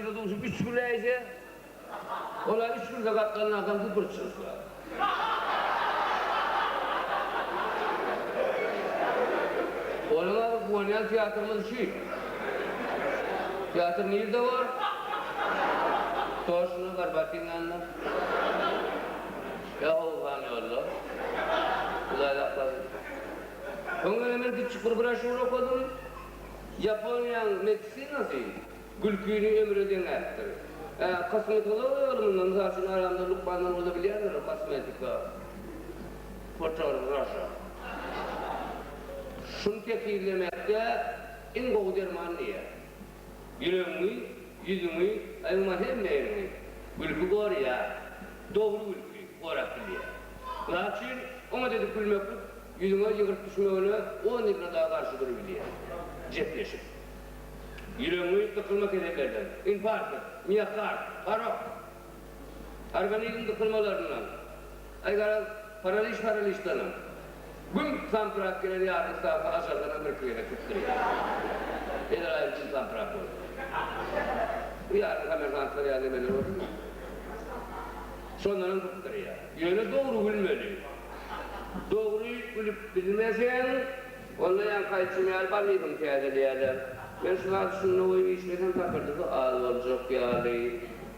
birine duşup üç güläýse, ol-a üç gülse gapdalyndan adam güpürçilse. Onuň aly guwanýan teatrymyz şu. Teatr nirde bor? Toşna, Garbatyň ýanynda. Ýa Howuzhan ýolda. Hudaý saklasyn. Öň ýöne men kiçjik bir broşýur okadym. Ýaponiýaň medisinasy gülkini ömre deňäpdir. Ä, kosmetologiýa ylmynda, mysal üçin, aramda lukmanlar bolsa bilýändirler kosmetika, fotoraža. Şuny tekizlemekde iň gowy derman diýýär. Ýüregiňi, ýüzüňi, aý umuman hemme ýeriňi gülki goraýar. Dogry gülki gorap bilýär. Mysal üçin, oňat edip gülmeklik Ýüzüňe ýygyrt düşmegine on ýylla dagy garşy durubilýär. Jepleşip. Ýüregiňi dykylma kesellerden, infarkt, miokard, parok, organizm dykylmalaryndan, aý garaz, paraliž-paraliždanam, güm samsyrap gelen ýarym stawka ajardanam birki gezek sypdyrýar. Ezraýyl güm samsyrap bolsa. Bu ýarym kommersantlar ýaly nemeler bolsun. Şondanam sypdyrýar. Ýöne dogry gülmeli. Dogry gülüp bilmeseň, onda ýaňky aýtşym ýaly balygyňy täzeleýärler. Men şu zady şunda goýup işlesem takyrdysy az boljak ýaly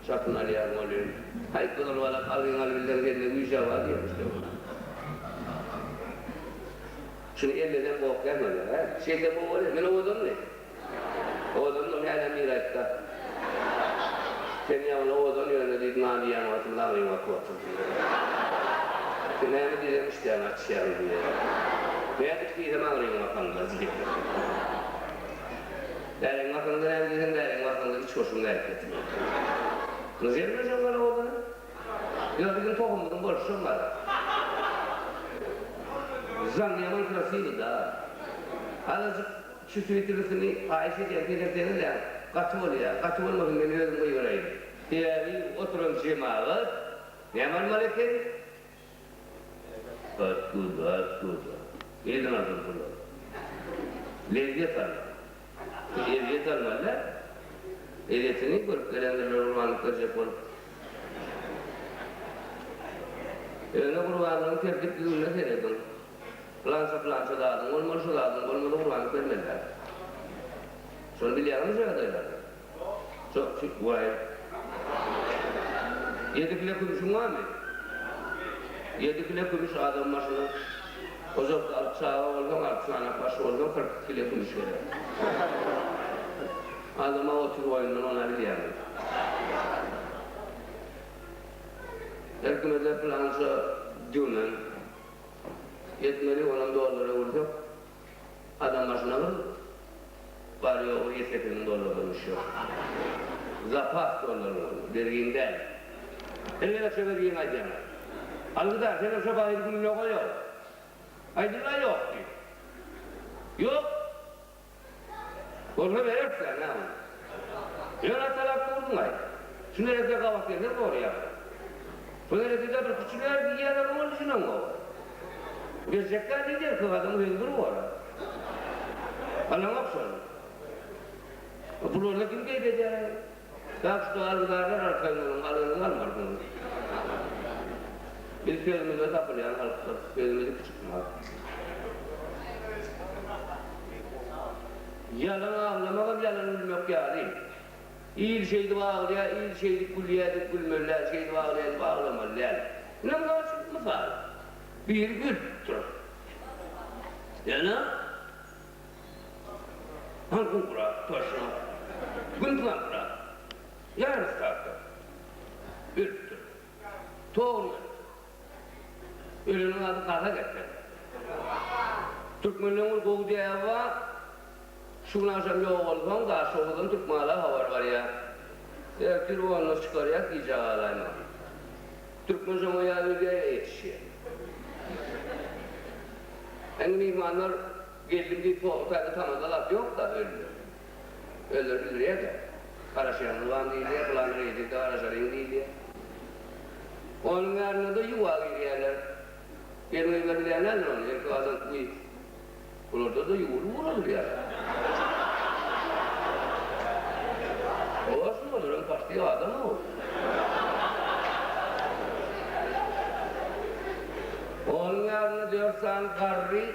çapyny alýaryn welin. Haý, gyzyl balak algyň alybilseň sende güýj-ä bar diýýärmiş Döwran. Şuny elleseň gokýan bolýar, hä? Şeýtsem gowy bolýar. Men owadanmy? Owadandyr, hälem biri aýtda. Sen ýaňy owadan ýöne diýdi, nan iýen wagtymyz aňryň bakyp otur diýdi. Sen näme diýseň işdäňi açýaň diýýär. Nädip diýsem aňryň bakaňda diýýär. Bäriň bakaňda näme diýseň bäriň bakaňda iç goşuň nädip getirýär. Nyjemmi şoň ýaly owadany? Ýok biziň tohumymyzyň bolşy şoň ýaly. Zaň ýaman krasiwy da. Azajyk Çütüýtülisini haýyş edýän peseltseňizläň, gaty bolýa, gaty bolmasyn men özüm gygyraýyn. Sebäbi oturan jemagat näme almaly eken? Otkuda, otkuda. Nirden alsyn pulary? Lezzet almaly. Ezýet almaly däl. Ezýetini görüp gelendirler gurbanlyk berjek bolup. Ýöne gurbanlygyň tertip-düzgünine serediň. Pylança-pylança zadyň bolmaly, şu zadyň bolmasa gurbanlyk bermeli däl. Şony bilýäňizmi şu ýagdaýlary? Şo, şu, waý. Ýedi kile kümşüň barmy? Ýedi kile kümüş adam başyna. Ojakda alty çaga bolsaň, alty sanak baş bolsaň, 42 kile kümüş gerek. Adama 30 goýundan ona bilýäňmi? Her kime-de pylança düwmen. Ýetmeli, onam dollara öwürsek, adam başyna bir bary-ýogy ýedi-sekiz müň dollardan düşýär. Zapas dollaryň ol, bergiň däl. Her gezek şo bergiňi aýdýaň-a. Algydar, senem şo baýry gününe goý-ow. Aýdyl-a ýok diýip. Ýok! Bolsa bereris-dä, näme ony. Ýöne talap durduň-aý. Şu neresse gabat gelse zorýar. Bu neresse-de bir küçüler diýýärler, oňa düşüneňok. Berjek-dä diýdi, erkek adamyň sözi bir bor-a. Alaňok şony. Bularda kim keýp edýär-aý? Tak şto algydarlar arkaýyn boluň, alanyňy almarsyňyz. Biz sözümizde tapylýan halkdyrys, sözümiz iki çykmaz. Ýalan aglamagam ýalan gülmek ýaly. Il şeýdip aglaýar, il şeýdip gülýär diýip gülmeli däl, şeýdip aglaýar diýip aglamaly däl. Ine mysal üçin mysal. Biri gülüpdir. Ýöne Halkuňkurak, toşna, Gün pylankurak, ýarym stawka. Ölüpdir. Dogry ölüpdir. Öleniň ady gazak eken. Türkmenleň bir gowy däbi bar, Şu gün agşam ýogalsaň, Daşoguzdan Türkmenala habar barýar. Ertir onda çykarýas, gijä galaýma diýip. Türkmen şoňa ýa ölýär, ýa ýetişýär. Indi myhmanlar Geldim diýip soňky taýda tamada zat ýok-da öldi. Özleri bildirýär-de. Garaşýaňyz barmy diýilýär, pylan reýdikde garaşalyň diýilýär. Onuň ýanynda-da ýuwa girýärler. Gelin-gyzlar bilýän däldir ony, erkek adam wiý, bularda-da ýuwulyp ugradylýar. Hawa, şuny olaram. Paçti adam-ow. Onuň ýanynda dört sany garry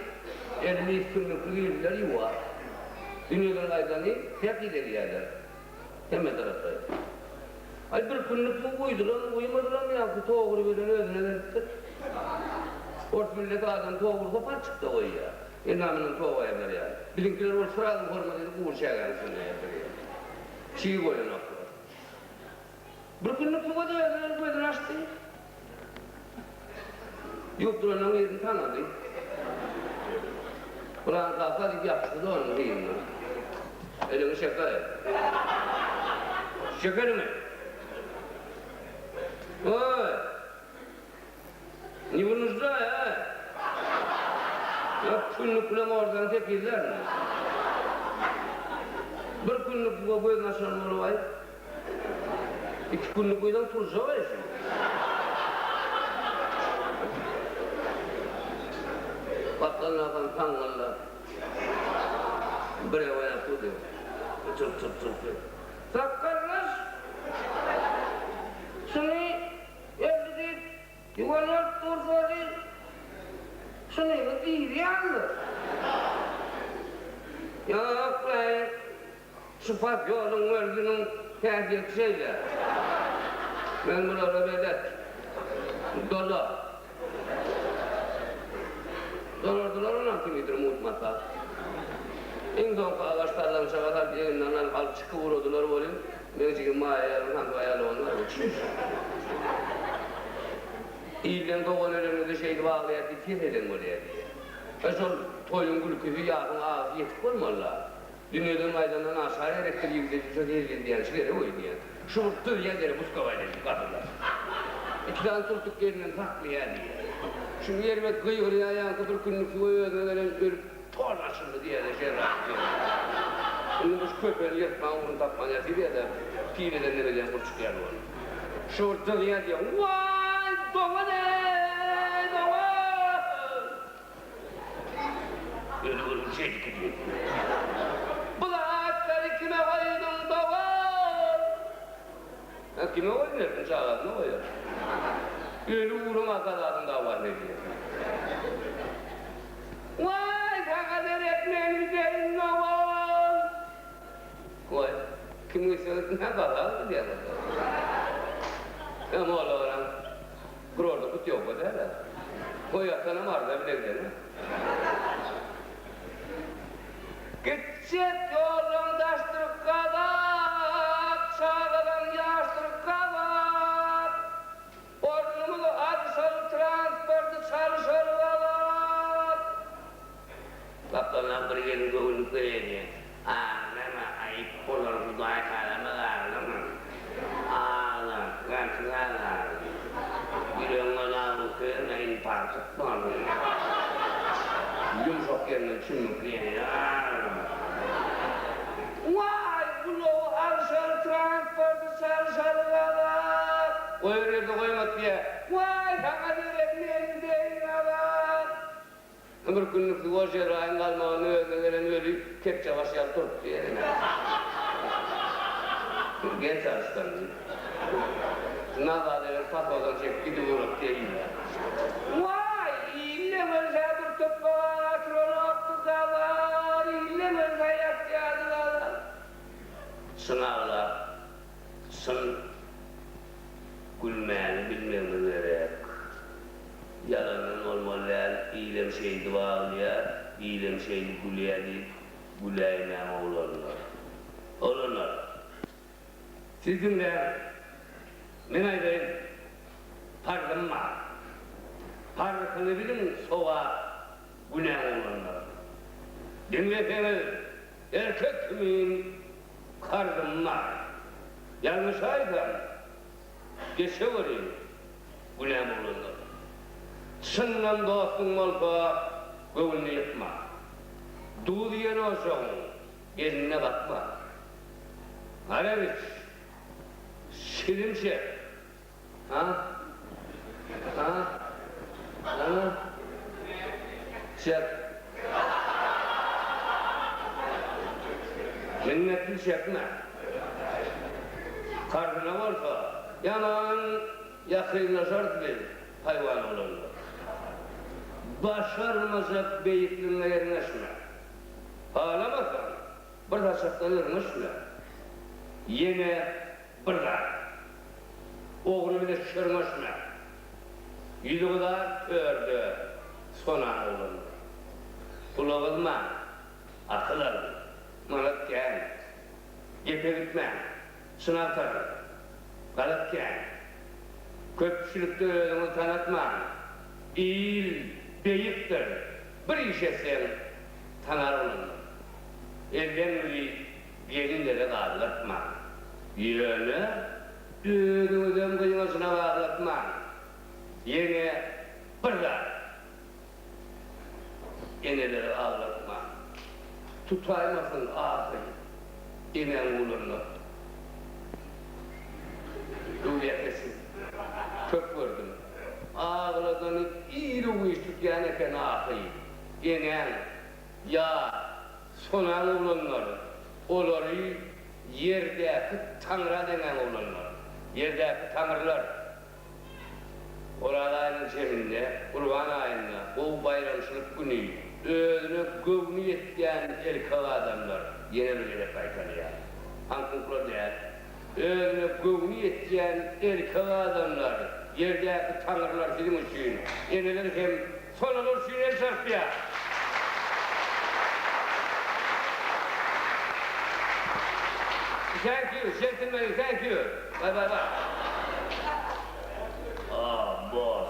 elini üstünlikli girdiler ýuwa. Dünýeden gaýdany pek idegýärler. Hemme taraplaýyn. Aý bir günlük bu guýdulam, guýmadylam ýaňky togry bilen özüne gelipdir. Ors milleti adam togursa palçykda goýýar. Endamyndan tok aýrylar ýaly. Biziňkiler bolsa srazu hormat edip gury çägäniň üstünde ýatyrýar. Çig goýanoklar. Bir günlük suwa-da özüne gözüni açdy. Ýuwup duranlaryň birini tanady. Pylan kaka diýip ýapyşdy-da onuň yzyndan. Eliňi çek-aý. Çek eliňi! Oý! Ne wynujdaý-aý! Ýa künnük bilen ordaň tekizlärmi? Bir künnük suwa gözüni açan bolup-aý. Iki günlük guýsaň turjak-aý şu. Gapdalyndakan saňňyldap, bir oýnap durdy. Çyr-çyr-çyr-çyr. Sakgallaş! Şuny öldi diýip, ýuwan bolup dursa diýip, şuny diýýändir. Ýok-laý. Şu posýolyň özüniň häsiýeti şeýle. Men bulara belet. Dola. Dolardylar onam kimidir mugt mata. Iň soňky agaç sallançaga salyp eginden alyp alyp çykyp ugradylar welin, meň jigim Maýa ýaly hanky aýal oglan bar. Çüş. Ilden dogan öleninde şeýdip aglaýar diýip ses eden bolýar diýýär. E şol toýuň gülküsi, ýasyň agysy ýetik bolmaly-la. Dünýeden gaýdandan aşa gerekdir ýigide düşe gelgin diýen şu gerek öýdýän. Şu bir dyzýan ýere buskawaý diýip gadyrdar. Iki sany türtük gelinden saklaýar diýýär. Şu erbet gygyrýar ýaňky bir günlük suwa özüne gelen ölüp ton açyldy diýýär-de şerrak diýýär. Indi bu şu köpeni ýyrtmagyň ugruny tapman ýatyr diýýär-de pileden nemeden gurçuk ýaly bolup. Şu bir dyzýan diýýär. Waý dogan-eý dogan! Öli görgüli şeýdip gidýär. Bu zatlary kime goýduň dogan? Hä, kime goýdum, erkin çagasyna goýar. Öli ugram ata zadyň dawasyny edýär. Waý, saňa derek men giderin dogan. Goý, kim gitse gitsin, hä, gazap gidýär. Hem olaram. Kurorda putýowka däl-ä. Toý atanam arza bile gidene. Gitjek ýollaň daşdyr gazap, Çagalaň ýaşdyr gazap. Ornumyzy alşaly transporty çalşaly gazap. Gapdaldan bir gelin göwünlik berýär. Aglama, aýyp bolar, Hudaý halamaz aglama. Agla, gaty agla. Ýüregiňe dagyn köýme, infarkt bolarsyň. Ýumşak ýerinden çümmükleýän, aglama. Waý, ulagy alşaly, transporty çalşaly gazap. Goýar ýerde goýmak diýýär. Waý, saňa derek men gideýin gazap. Bir günlük suwa Jebraýyň galmagyny özüne gelen öli kepje baş ýaly turupdy ýerine. Genç aryslan. Nazar eger pasodan çekip gidip ugrapdy ýerine. Waý, illeň ölse bir topraga oturanokdy Gazar, illeň ölse ýatýardy Gazar. Çyn aglap, çyn gülmäni bilmegimiz gerek. Ýalandan bolmaly däl, ilem şeýdip aglaýar, ilem şeýdip gülýär diýip güläýmäň oglanlar. Oglanlar! Siz diňläň, men aýdaýyn, parzym bar. Parzyňy biliň sogap, günäň oglanlar. Diňleseňiz, erkek kimin karzym bar. Ýalňyşaýsam, geçeweriň. Günäm oglanlar. Çyndan dostuň bolsa göwnüni ýykma. Duz iýen ojagyň gelinine bakma. Arak iç. Çilim çek. Ha? Ha? Ha? Çek. Minnetini çekme. Karzyna bolsa, ýaman ýakynlaşarys biz, haýwan oglanlar. Başarmajak beýikligiňe ýerňeşme. Halamasaň, bir saçakdan yrňyşma. Ýene bir zat. Ogry bile çörňeşme. Ýüzi gyzar törde sonan oglanlar. Gulak yzmaň, akyl alyň. Manat kän. Gepe gitmäň. Çyn agtaryň. Galat kän. Köpçülikde özüňizi tanatmaň. Il beýikdir. Bir iş etseň, tanar oglanlar. Elden güli gelinlere gazlatmaň. Ýöne özüňizem gyňajyna gazlatmaň. Ýene bir zat. Eneleri aglatmaň. Tutaýmasyn ahy eneň gulunda. Öwlüýä kesin. Köp gördüm. Agladany iru-giç tutýan eken ahy eneň. Ýa sonaň oglanlar, olary ýerdäki taňra deňäň oglanlar. Ýerdäki taňrylar. Oraz aýynyň jeminde, Gurban aýynda, gowy baýramçylyk güni, özüne göwni ýetýän erkek adamlar, ýene bir gezek gaýtalýar, haňkuklar däl, özüne göwni ýetýän erkek adamlar, ýerdäki taňrylar siziň üçin, eneler hem sonalar üçin el çarpýar. Thank you, gentlemen, thank you. Bye bye bye. Ah, boss.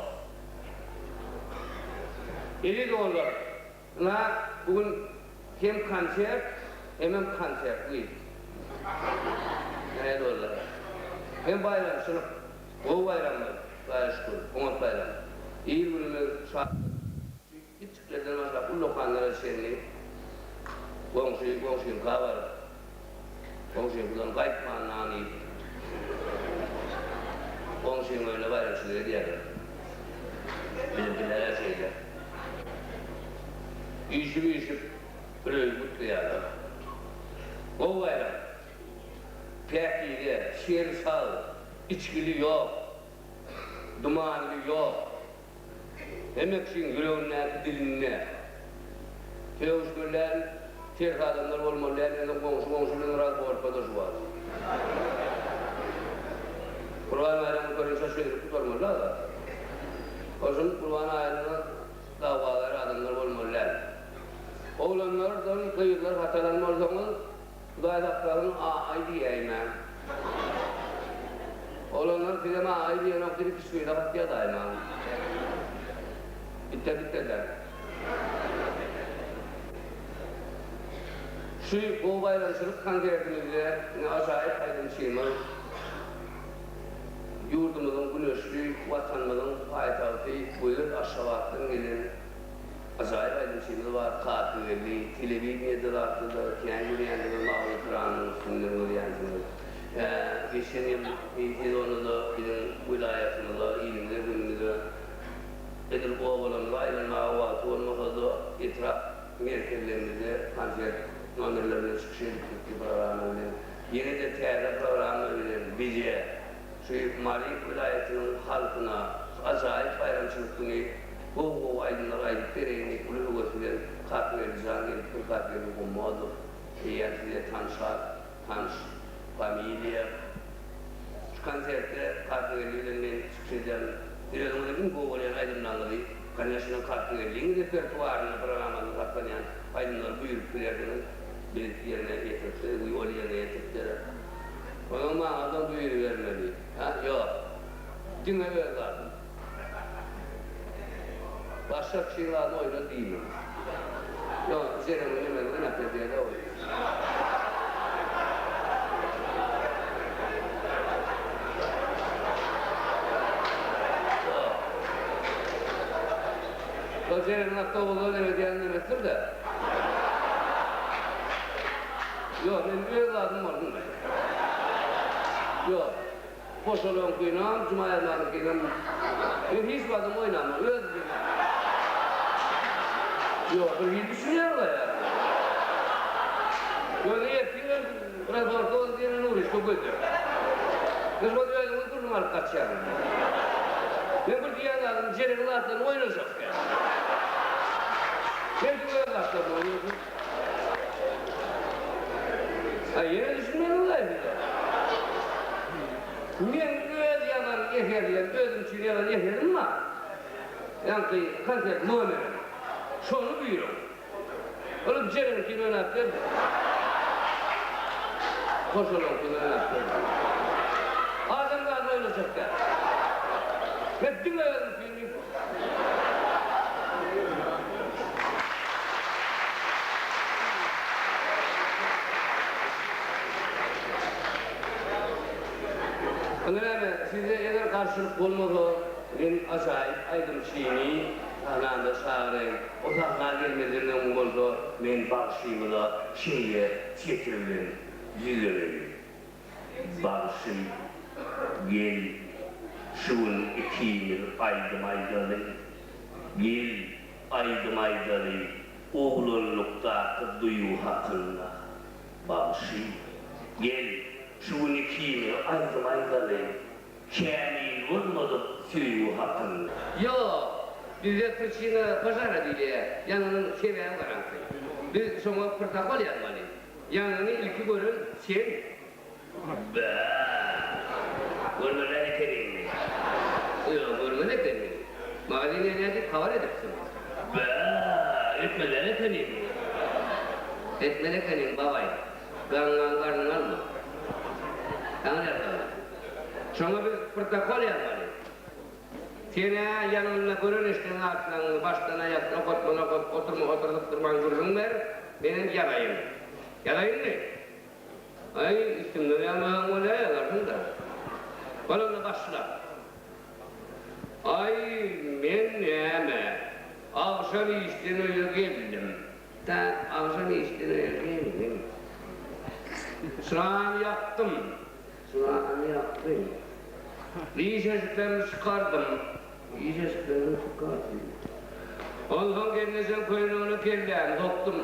Eziz doganlar, ynha bu gün hem konsert, hemem konsertli. Nähili boldy? Hem baýramçylyk, gowy baýramymyz, Hudaýa şükür, oňat baýram. Il-günümiz şatlyk. Kiçjiklerden başlap ullakanlara çenli goňşy goňşyňka baryp, goňşyňkydan gaýtman nan iýip, goňşyň öýünde baýramçylyk edýärler. Biziňkiler-ä şeýle. Üýşüp-üýşüp bir öýi gutlaýarlar. Gowy baýram. Päkize, şeri sag, içgili ýok, dumanly ýok. Hemme kişiň ýüregindäki dilinde. Sögüşgürlän ters adamlar bolmaly däl ýöne goňşy goňşy bilen biraz gorkada şu wagt. Gurban baýramyny görünçä çözülip gutarmaly da zat. Şol gurban aýynda dawagär adamlar bolmaly däl. Oglanlardan gyzlar hatalan bolsaňyz Hudaý saklasyn a-aý diýäýmäň. Oglanlar sizem a-aý diýenok diýip kiçi gyza hat ýazaýmaň. Bitte bitte-de. Şu gowy baýramçylyk konsertimizde ine ajaýyp aýdymçymyz, ýurdumyzyň güneşli Watanymyzyň paýtagty gözel Aşgabatdan gelen Ajaýyp aýdymçymyz bar Kakageldi telewideniýede zatda-da kän görýänsiňiz mawy ekranyň üstünden görýänsiňiz. Hä geçen ýyl sezonda-da biziň welaýatymyza ilimize günümize edil obalarymyza aýlanmaga wagty bolmasa-da etrap merkezlerimizde konsert nomerleri bilen çykyş edip gitdi programma bilen. Ýene-de täze programma bilen bize Şu Mary welaýatynyň halkyna şu ajaýyp baýramçylyk güni gowy-gowy aýdymlar aýdyp bereýin diýip uly höwes bilen Kakageldi jan gelipdir, Kakageldi Gommadow eýýäm size tanşat, tanyş familiýa. Şu konsertde Kakageldi bilen men çykyş edýärin. Siz özüňiziň iň gowy görýän aýdymlaryňyzy, koneşno Kakageldiň repertuarynda, programmasynda saklanýan aýdymlary buýrup bilersiňiz. Biz ýerine ýetirip we ol ýerine ýetirip berer. Onuň maňa-da buýrubermeli. Hä? Ýok. Diňe öz zadym. Başga kişiň zadyny oýna diýmen. Ýok, Jeremiň nemesi oýnap berýär-dä ol. Ýok. Şol Jeremiň awtobusda neme diýýän nemesidir-dä. Ýok, men öz zadym bolsun. Ýok. Poşalaňkynam, Jumaýazmanyňkynam men hiç zadam oýnamok. Öz Ýok, bir hili düşünýär-le ýa. Ýöne ertirem razborka boldy diýene Nuryşka gözle. Siz şol özüňiz gürrüň alyp gaçýaňyz. Men bir diýýän zadym Jeliliň zatlaryny oýnajak däl. Sen diňe öz zatlaryňy oýnaýsyň. Aý ýene düşünmediňiz-aý siz-ä. Meň öz ýazan eserlem, özüm üçin ýazan eserim bar. Ýaňky konsert nomerim. Şony buýruň. Olam Jeliliňkini oýnap berdi. Hoşalyňkyny oýnap berdi. Adam zady oýnajak däl. Men diňe özümkini. Onda näme, sizde eger garşylyk bolmasa, men ajaýyp aýdymçyny sahnamda çagyraýyn. O sahna gelmezden öň bolsa men bagşymyza şeýle setir bilen ýüzleneýin. Bagşy, gel, şu gün ikimiz aýdym aýdaly. Gel, aýdym aýdaly, oglanlykdaky duýgy hakynda. Bagşy, gel, şu gün ikimiz aýdym aýdaly, kämil bolmadyk söýgi hakynda. Ýok, bizde priçina požara diýilýär, ýangynyň sebäbi garaňky. Biz şoňa protokol ýazmaly. Ýangyny ilki gören sen. Bä! Görmeli ekeniňmi? Ýok, görmeli ekenim. Magazyna nädip habar edipsiň? Bä! Etmeli ekeniňmi? Etmeli ekeniň, babaý. Gaňňaň garnyňy alma. Saňa ýazmaly. Şoňa biz protokol ýazmaly. Sen-ä ýanynda gören-eşiden zatlaryňy başdan-aýak, nokatma-nokat, oturma-oturdyp durman gürrüň ber, menem ýazaýyn. Ýazaýynmy? Aý, üstümden ýazmasaň bolýa, ýazarsyň-da. Bol onda başla. Aý, men näme, agşam işden öýe geldim. Tä agşam işden öýe geldim. Çyrany ýakdym. Çyrany ýakdym. Diş eşiklerimi çykardym. Diş eşiklerimi çykardym. Onsoň gelnejeň köýnegine kellämi sokdum.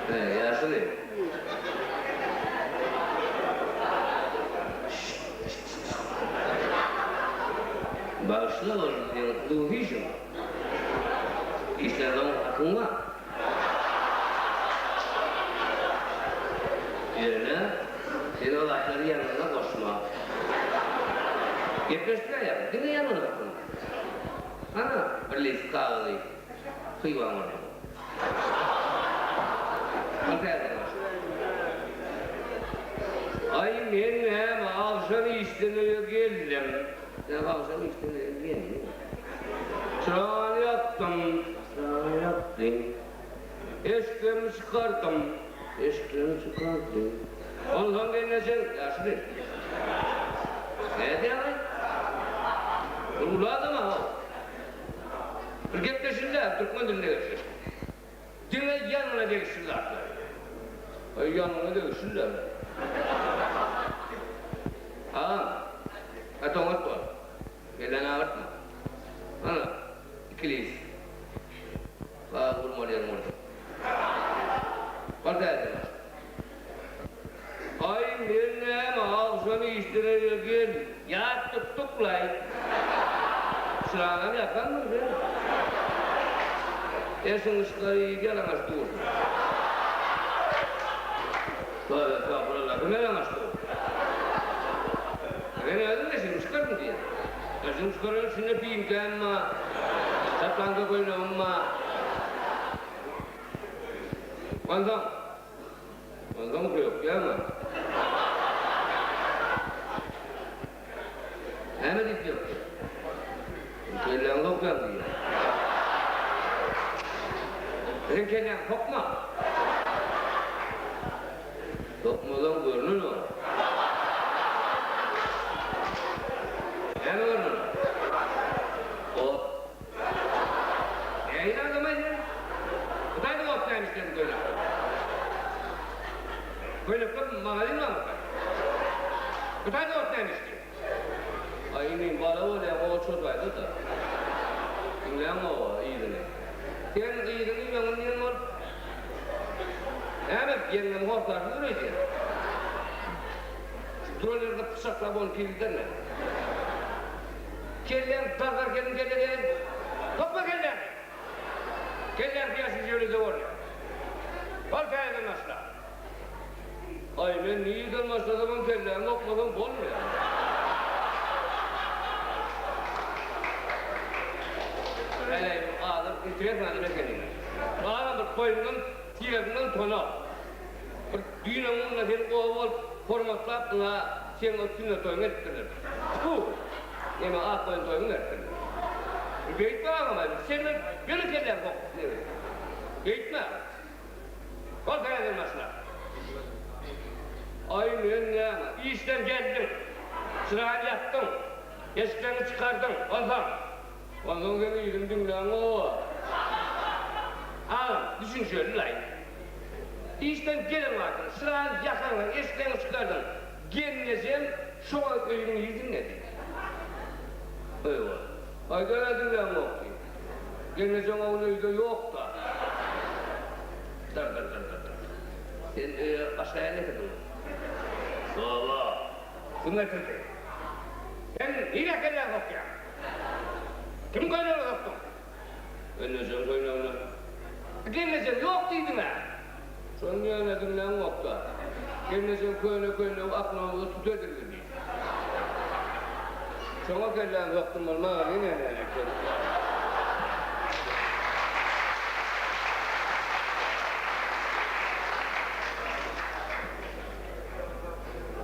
He, ýaşuly. Bagyşla ol seň hususy işiň. Işlänsoň hakyň bar. Ýöne sen o zatlary ýanyňa goşma. Gepleşdik-ä ýaňy, diňe ýanyňa goşma. Hana, bir list kagyzy hywaň bolsa. Al täzeden başla. Aý, men näme, agşam işden öýe geldim. Näme, agşam işden öýe geldim. Çyrany ýakdym. Çyrany ýakdym. Eşiklerimi çykardym. Eşiklerimi çykardym. Onsoň gelnejeň, ýaşuly. Nädýäň-aý? Bir uly adam-a how. Bir gepleşilýär, türkmen dilinde gepleşil. Diňe ýanyna degişli zatlar. Aý, ýanyna degişli-dä. Agam, gaty oňat bol. Kelläňi agyrtma. Ana, ikilis. Gaz gurmaly ýeriň bolsa. Bar täzeden başla. Aý, men näme, agşam işden öýe gel, ýat tutduk-laý. Çyragam ýakanmyň sen? Eşigiňi çykar, ýalaňaç dursuň. Tövbe estagfurullah, kim ýalaňaç dur? Men özüm eşigimi çykardym diýýän. Eşigimi çykaran içinde piňkäm bar, şaplanka köýnegim bar. Onsoň, onsoň sökýäňmi? Näme diýip sökýäň? Kelläňi sokýaň diýýän. Sen kelläňi sokma. Sokmasaň görnenok. Näme görnenok? Ot. Nähili adamaý sen? Hytaýda ot näme işledim köýnekde? Köýnekde magazin barmyka? Hytaýda ot näme işleýär? Aý inim bala bolýaň o çozgaýda-da. Diňläň oba yzyny. Sen yzyny öňüni diýen bolup. Näme ýeňňem hossarsyz öýdýän. Duran ýerinde pyçaklap ony pirgiderler. Kelläň dazar gelin kelle degin. Sokma kelläňi! Kelläň pyýaşy jöwlede bolýar. Ol täzeden başla. Aý, men nireden başlasamam kelläňi okmasam bolmaýar. Heleý, adam interesny adam ekeniň. Baram bir toýuňdan, tiresiňden tona. Bir düýn öňňunda seni gowy bolup hormatlap ynha seň o sünnet toýuňy edipdirler. Tfu! Neme ak goýun toýuňy beripdirler. Bir beýtme agam aý, sen bir ýöne kelläň sokdy neme. Beýtme. Bol täzeden başla. Aý men näme, işden geldiň. Çyraýyny ýakdyň. Eşikleriňi çykardyň. Onsoň. Onsoň sen yzyny diňläň-ow. Agam, düşünişeli-laý. Işden gelen wagtyň, çyrany ýakansoň, eşikleňi çykardyň. Gelnejem şo wagt öýüň ýüzündedi. Eýwa. Aýdan-a diňläňok diý. Gelnejeň o gün öýde ýok-da. Dyr-dyr-dyr-dyr-dyr. Sen öýe başga ýer getirdiňmi? Hawa. Kim getirdi? Sen nirä kelläňi sokýaň? Kimiň köýnegine sokduň? Gelnejeň köýnegine. Gelnejeň ýok diýdiň-ä. Şony ýöne diňläňok-da. Gelnejeň köne köýnegi aknawuza tut edildi diý. Şoňa kelläňi sokdum bolmagyn ine näme eken.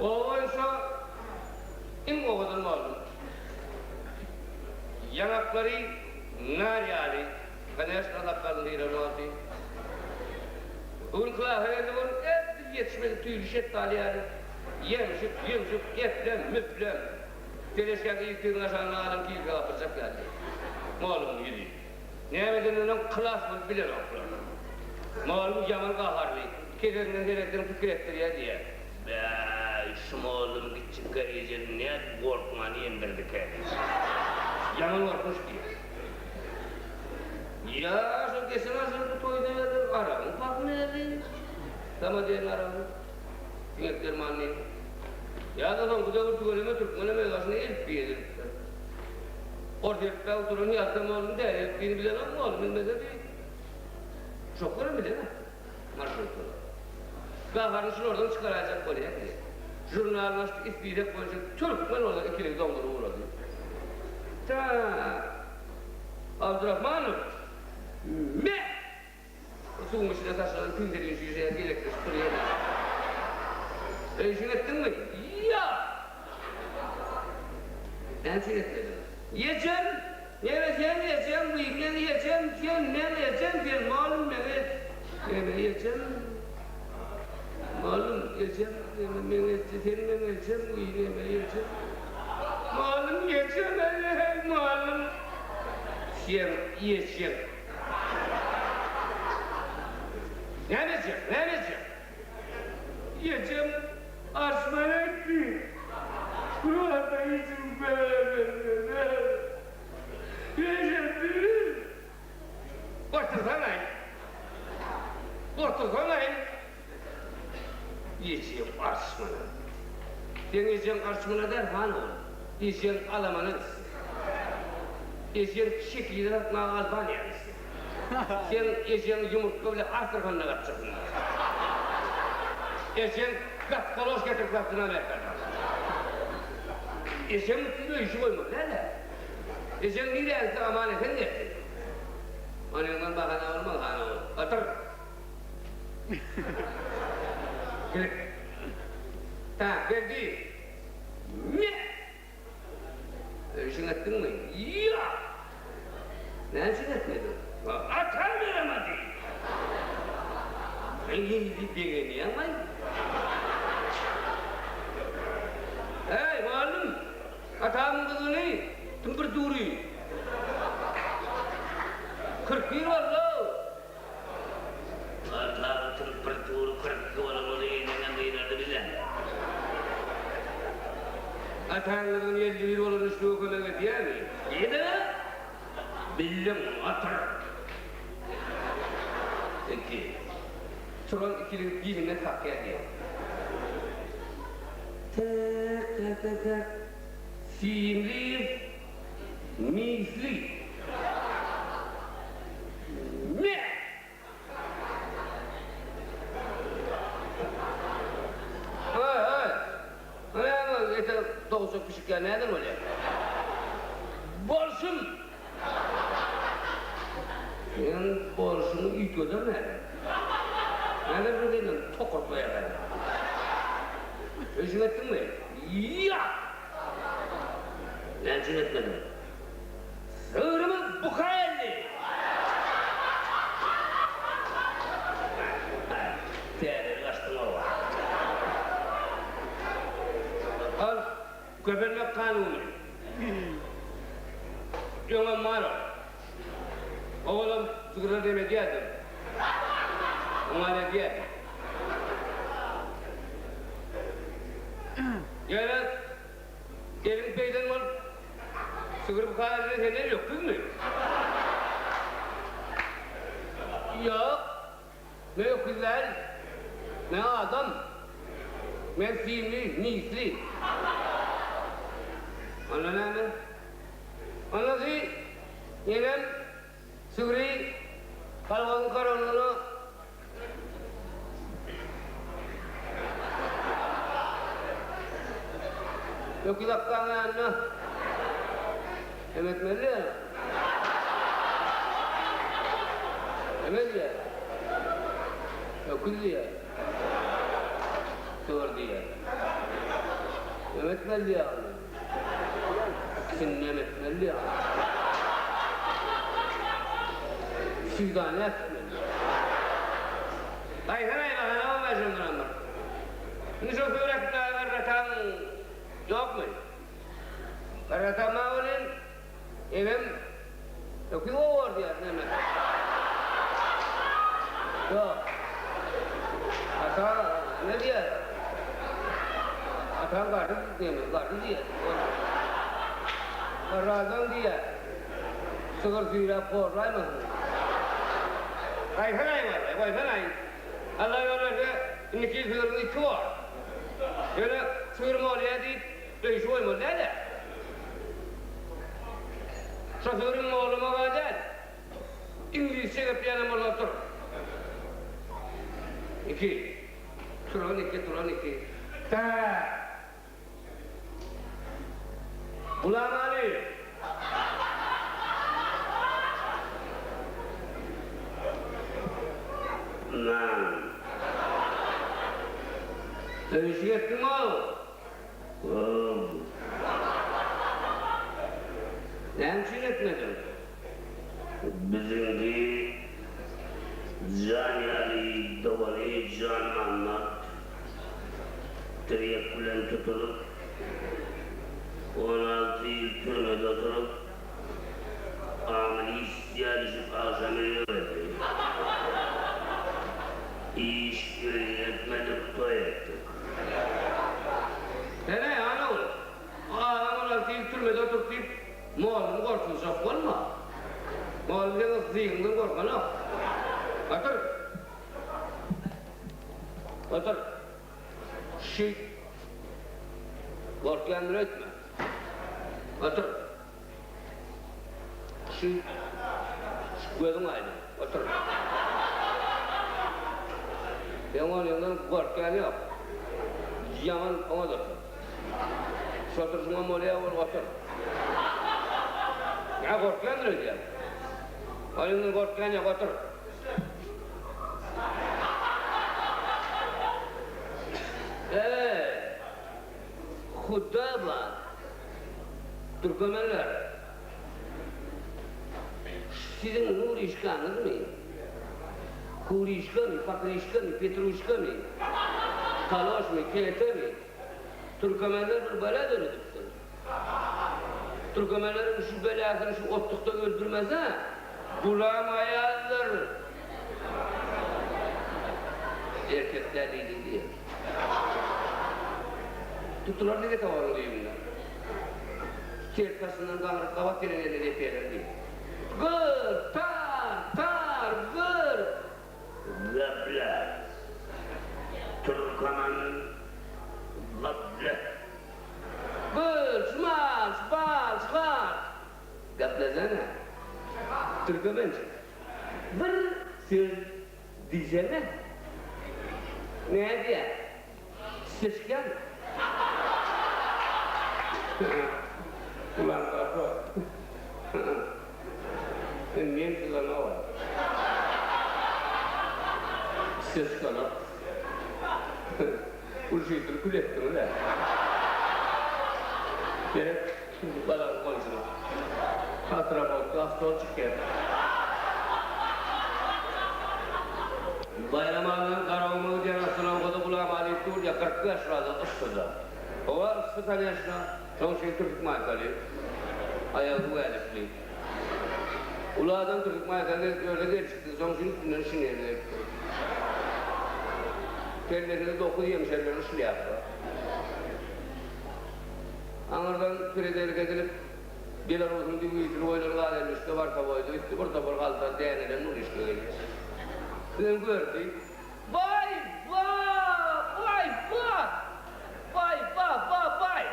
Oba boýunça iň owadan mugallym. Ýaňaklary nar ýaly, koneşno sakgalyny syran wagty. Bu gün klasa geldi ol edil ýetişmedik tüýli şetdaly ýaly, ýemşik, ýumşuk, eplem, müplem. Teleşkäň yzky ýüzüni aşanda adam kirpi gapyrjak ýaly. Mugallymyň ýüzi. Näme edeninem klas bolup bilenoklar. Mugallym ýaman gaharly, kesesinden seretseň pikir etdirýär diýýär. Bäý, şu mollum gitjik garijesini nädip gorkman emdirdikä diýip. Ýaman gorkmuş diýýär. Ýa şol geçen agşamky toýda berlen aragyň parhy nädi? Samodelny aragyň. Siňek dermanyny. Ýa-da soňky döwür tüweleme türkmenem özbaşyna elipbiý edinipdir. Ors elipbä oturan ýazsa mollum däl, elipbiýini bilenok mollum bilmese bi. Uşaklaram bilenok. Marşrutkalar. Gaharyny şulardan çykaraýjak bolýar diýýär. Žurnalyny açdy, ispizek boýunça türkmen bolsa ikiligi doňduryp ugrady. Tak. Abdurahmanow. Me! Suwuň içine taşlanan pindelin şişe ýaly gezekleşip durýar. Öý işiňi etdiňmi? Ýok! Näme üçin etmediň? Ejem! Neme sen ejem bu men ejem sen men ejem sen malum men neme ejem malum ejem neme men eje sen men ejem bu neme ejem malum ejem eý malum sen ejem näme ejem näme ejem Ejem arşman etdi. Buralarda hiç Ejem Otursana. Otursana. Ejem arşmana. Seň ejeň arşmana däl, han ogul. Ejeň alamana gitsin. Ejeň çekirde satmaga Albaniýa gitsin. Seň ejeň ýumurtga bile Astrahanda gatjasynda. Ejeň gat-galoş getirip satsyn Amerikadan. Ejeň üstünde öý işi goýmaly däl-ä. Ejeň nirä gitse aman-esen gelsin. Onyňdan bahana bolmaz, han ogul. Otur! Gel. Tak, Berdi! Me! Öý işiňi etdiňmi? Ýok! Näme üçin etmediň? Atam beremedi! Eý, begenýäň-aý. Äý, mugallym, atamyň gyzyny kim bir dury? 41 boldy-ow! Atamyň temperatura 42 bolan bolsa eneňem gynardy bize. Ataňyzyň 51 bolan üçlüge kömek edýärmi? Ýene bildiň otur. Iki. Turan ikiligi bilinden kakýar diýýär. Tak tak tak. Simliýew misli. Me! Haý haý. Näme ete dogşak pişik ýa näden bolýar? Bolşum! Seň bolşuňy üýtgeder näme? Näme bir senden tokurtlaýar. Öýşüň etdiňmi? Ýok! Näme üçin etmediň? Sygrymyz buka geldi! Täzeli gaçdyň-ow. Al, köpelmek kanuny. Öňem bar ol. Owalam sygra dem edýärdim. Oňar edýärdim. Ýöne eliň peýden bolup, sygyr buka gelende senden öküzmi? Ýok. Men öküz däl. Men adam. Men simli, misli. Onda näme? Ondasy ýenem sygry kolhozyň korownyna Öküz akgaň ýanyna em etmeli däl. Em edýär. Öküz diýýär. Sygyr diýýär. Em etmeli diýýär ony. Ikisini em etmeli diýýär. Süýdany äkitmeli diýýär. Gaýsana aýbahana bolmaý şondanam bir. Indi şo sygyr äkitmäge garrataň ýokmy? Garratam bar welin, enem öküz gowar diýýär, näme? Ýok. Ata näme diýýär? Ataň garry diýme, garry diýýär. Garradan diýýär. Sygyr süýräp horlaýmasyn. Gaýsanaý wallay, goýsanaý. Alla ýol berse, indiki ýyl sygyryň iki bor. Ýöne sygyrym bolýa diýip, öýşi goýmaly däl-ä. Şo sygryň mollamaga däl, iňlisçe gepleýänem bolsa tur. Iki. Turan iki, turan iki. Tä. Gulamaly. Nan. Öýşük etdiň-ow. Ow. Näme üçin etmediň? Biziňki Jan ýaly dogany Janmammat tirýek bilen tutulyp, 16 ýyl türmede oturyp, amnistiýa düşüp agşam öýe geldi. Iş öýüne etmedik, toý etdik. Hene, ana ol. O adam 16 ýyl türmede oturyp diýip, Mollum gorkuzjak bolma. Mollum seň zyňdan gorkanok. Otur. Otur. Şeýt. Gorkýandyr öýtme. Otur. Şeýt. Şu gözüň aýdyň. Otur. Seň onyňdan gorkýan ýok. Ýaman oňat otur. Şu oturşyňam bolýa bol otur. Nä gorkýandyr öýdýäň? Onyňdan gorkýan ýok otur. Eý, Huda bar. Türkmenler. Siziň Nurişkaňyzmy? Kurişkamy, Pakrişkamy, Petruşkamy, Kaloşmy, Keltemi? Türkemenler bir bela döredipdir. Türkemenleriň şu belasyny şu otlukda öldürmese, gulam aýaldyr. Erkek däl diýdi diýer. Tutdular diýdi tawaryň düýbünden. Ters daşyndan gaňryp gabat gelen ýerine depýärler diýdi. Gyr, tar, tar, gyr! Gapla. Türkaman gapla. Diýsene. Türkmençe. Bir söz diýsene. Nädýä? Seçýän. Ulan gapa. Sen men sylanok. Seçkanok. Gülşüýtini kül etdiňiz-ä. Gerek balaň goňşyna. Hatyra bolsa stol çykýar. Baýram aganyň Garaguma gidýän ostanowkada Gulam Alyýew dur ýa 45 gradus yssyda. Howa yssy koneçno, şoň üçin türkük maýkaly, aýagy güwälikli. Uly adam türkük maýka gezip ýörse gelşiksiz, şoň üçin üstünden şinel geýipdir. Kellesinde dokuz ýeňşerlenli şlýapa. Aňyrdan peredelka edilip, Belarusyň düwüjili goýlan gazelli üstde barsa boýda üsti bir topar halta dänelen Nuryşka gelýär. Bizem gördi. Baý ba! Baý ba! Baý ba ba baý!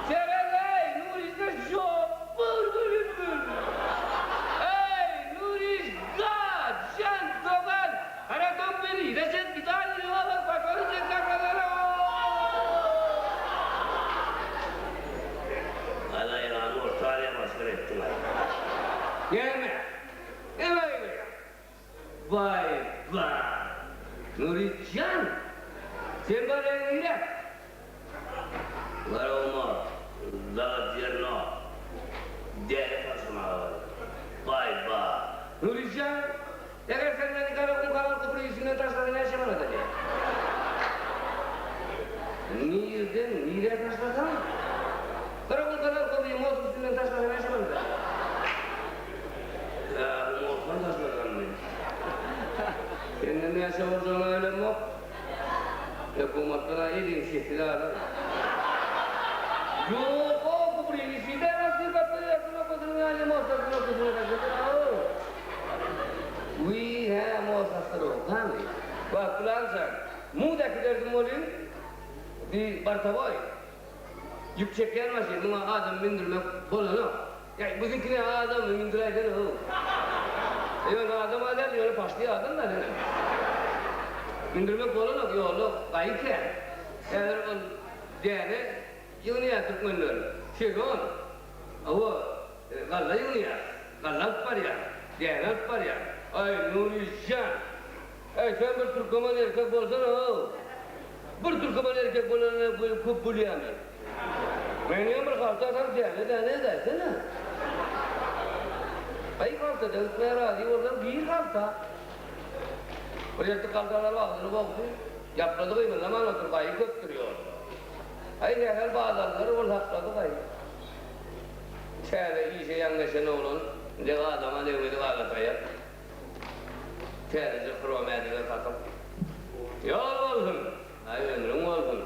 Seredeý, Nuryşka şopur gülüpdir. Eý, Nuryşka! Jan dogan! Haratom beri, reset gidani ýola paparyça kakadara! Galaýygany orta Aziýa masgara etdiň-aý. Näme? Näme aýdýaň? Waý, ba! Nury jan! Sen barýaň nirä? Garaguma, zat zerno, däli taşlamaga barýan. Baý, ba! Nury jan, eger sen meni Garagum kanal köprügi üstünden taşlasaň näçe manat alýaň? Nirden, nirä taşlasaň? Garagum kanal köprügi most üstünden taşlasaň näçe manat alýaň? Ýa, bu mostdan taşlasammy? Senden näçe boljagyny bilemok. Hökümatdan-a eliň sesini alar. Ýok, o köprügiň içinde Wiý, hä, most astrowkamy? Wah, pylançam, muň äkiderdim welin, bi bartaboý, ýük çekýän maşyn, muňa adam mündürmek bolanok. Ýa, biziňkine adamy mündüräýsene-how. Ýöne adam-a däl, ýöne paşdy adam-da senem. Mündürmek bolanok, ýolda gaýy kän. Häzir ol däne ýygnaýar türkmenler. Sezon. Hawa, galla ýygnaýar. Galla alyp barýar. Däne alyp barýar. Aý, Nury jan! Äý, sen bir türkmen erkek bolsana-ow! Bir türkmen erkek bolanyna köp bolýamy? Meňem bir halta salyp däne-däne edäýsene. Aý, haltada gitmäge razy bolsaň, gir halta. Bir ýertik haltany alyp agzyny bogdy. Ýaplady gymyldaman otur, gaýy köpdür ýolda. Aý, sähel bazarlar ol saklady gaýy. Täze işe ýaňleşen oglan dek adama degmedik alataýak. Täzeje hrom ädige satyp. Ýol bolsun! Aý, ömrüň bolsun!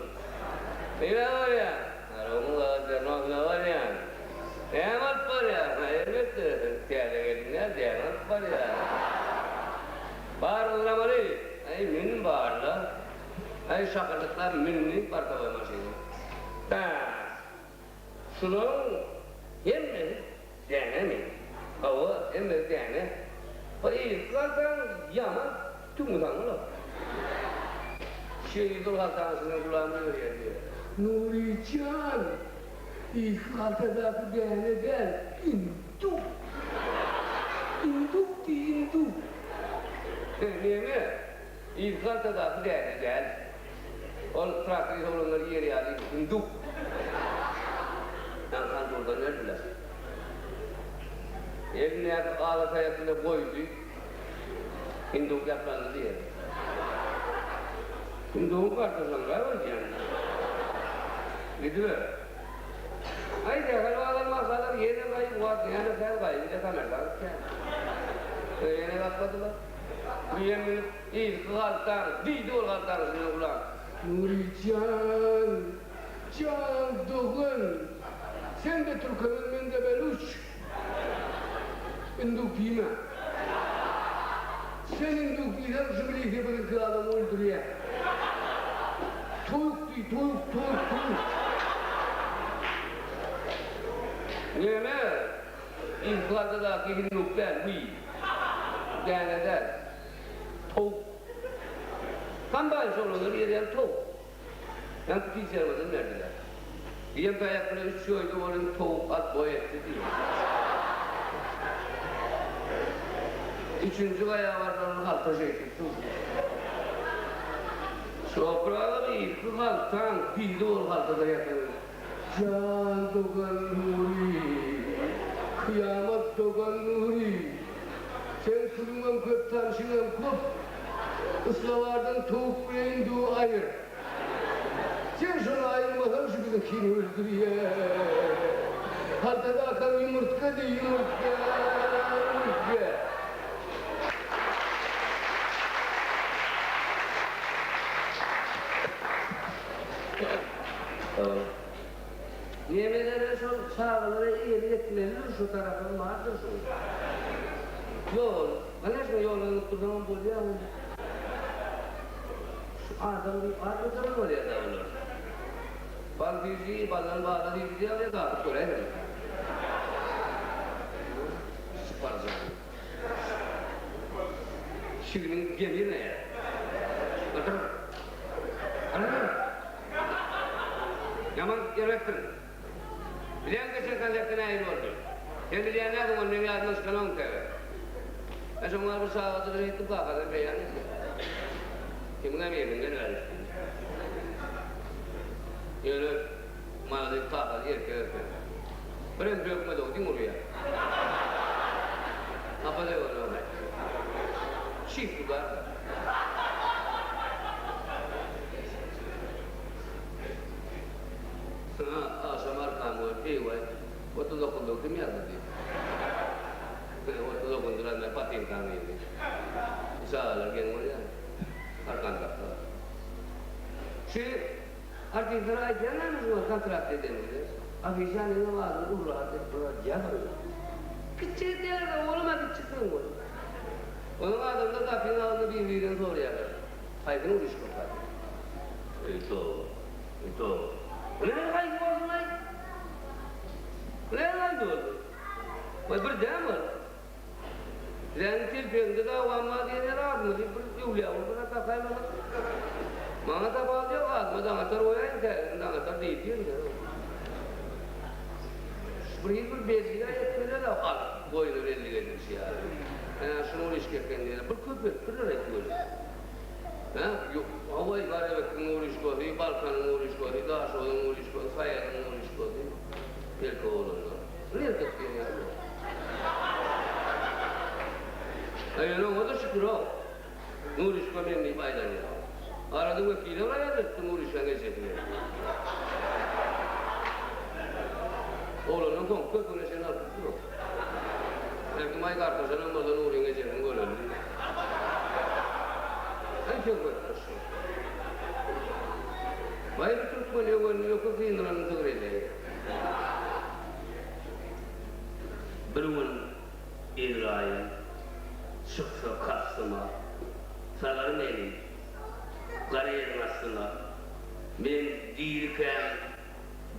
Nirä barýaň? Garagumuň gazetleriniň ofisyna barýan. Näme alyp barýaň? Aý, elbetde, täze gelin däl, däne alyp barýan. Bar ylgamaly! Aý, mün bar-la. Aý, şakyrdyklap mündi partowoý maşyna. Bäh! Şularyň hemmesi dänemi? Hawa, hemmesi däne. Bir yzky galsaň, ýaman tüňňi saňa bolar. Şeýdip haltanyň içinden gulagyma görýän diýýär. Nury jan, yzky haltadaky däne däl, induk. Induk diý, induk. Neme? Yzky haltadaky däne däl. Ol traktorist oglanlar iýer ýaly hinduk ýaňkan durdan berdiler. Elindäki gaza taýasyny goýdy. Hinduk ýaplandy diýer. Hindugyň gartaşanraý öýdýän. Gidiber. Aý sähel bazar masalar ýene gaý wagt ýene säl gaý indi samerdan gitýän. Ýene gapladylar. Düýe münüp yzky galtaň, diýdi ol galtaň içinden ulan. Nury jan, jan dogan, sen-de türkemen, men-de beluç. Induk diýme. Sen induk diýseň, şu milisiýa biziňki adamy öldürýär. Toýuk diý, toýuk, toýuk, toýuk. Näme? Ilki haltadaky hinduk däl, wiý. Däne däl. Towuk. Kombaýn şolanlar ýerýän towuk. Ýaňky pişermadan berdiler. Diýen taýak bilen üç ýoýdy welin towuk at boý etdi diýýär. Üçünji gaýa barsaň halta şeýdip dur diýýär. Şopraga irki haltaň biri ol haltada ýatan. Jan dogan Nury, kyýamat dogan Nury. Seň puluňam köp tanşyňam köp. Ysgabardan towuk bilen indugy aýyr. Sen şony aýyrmasaň şu biziňkini öldürýä. Haltada akan ýumurtga diý ýumurtga, ýumurtga. Nemelere şol çagalara eýelik etmelidir şu tarapam bardyr şuň. Ýol, gana şuň ýola zyňyp dursaňam bolýa ony. Şu adam diýip at göteren bolýada olar. Bal süýji, baldan bala süýji diýýär ýa dadyp göräýsene. Syparjan. Şiginiň gemirmeýär. Otur. Otur. Ýaman erbetdir. Bilýäň geçen konsertde nähili boldy? Sen bilýän dälsiň ony meň ýadymdan çykanok intege. Men şoňa bir çagajyk şeýtdim kakadan beýan etdi. Kimiňem ýerinden bäri üstünde. Ýöne malades kakasy erkek eken. Birem bökmedi o diň urýar. Hapa döwenok. Çift udar. Saňa agşam arkamy görüp, Eý-waý, 39-da kim ýazdy diýip. 39-da men patinkaň diýdi. Bu çagalar geň bolýar. Arkany sakla. Şu artistlere aýdýan näme şu wagt kontrakt edenimizde, Afişanyňam adyny ulurak edip bir zat ýazyň. Kiçijik edýärler-de, olam-a kiçijik bol. Onuň adamlar gapyň agzynda bir-birinden soraýarlar. Haýsyny uruşdyk-a? Eý, toba, eý, toba. Bu näme haýsy bolsun-aý? Bu näme haýsy bolsun? Waý, bir däm ol. Biläniň telpeginde dawam bar diýen ýaly adymyzy bir öwlüýä bolup bir zat takaýmalyk. Maňa tapawudy ýok, adyma Daňatar goýaýyň, täzesini Daňatar diýip ýörün. Şu bir hili bir bellige etmeli-le, halk goýuna bellik edilişi ýaly. Hä, şuny uruş eken diýen, bir köpeltdirler aýt welin. Hä, ýok, hawa, Garabekiriň uruş gözi, Balkanyň uruş gözi, Daşoguzyň uruş gözi, Saýadyň uruş gözi, erkek oglanlar. Bir erkek diýen ýaly ýok. A ýöne oňa-da şükür-ow. Nurişka men diýip aýlanýar. Arada wekile bir aýaz etdi Nurişkaň ejesine. Oglandan soňky köpügine çenli alyp dur. Belki Maý gartaşanam bolsa Nuryň ejesini göreli diýip. Hany söhbetdeş şol. Baý bir türkmen öwenini öküz syndyranyny sygyr edäýýär. Bir gün Ezraýyl çyksa kastyma, Salar meni gara ýeriň astyna. Men dirikäm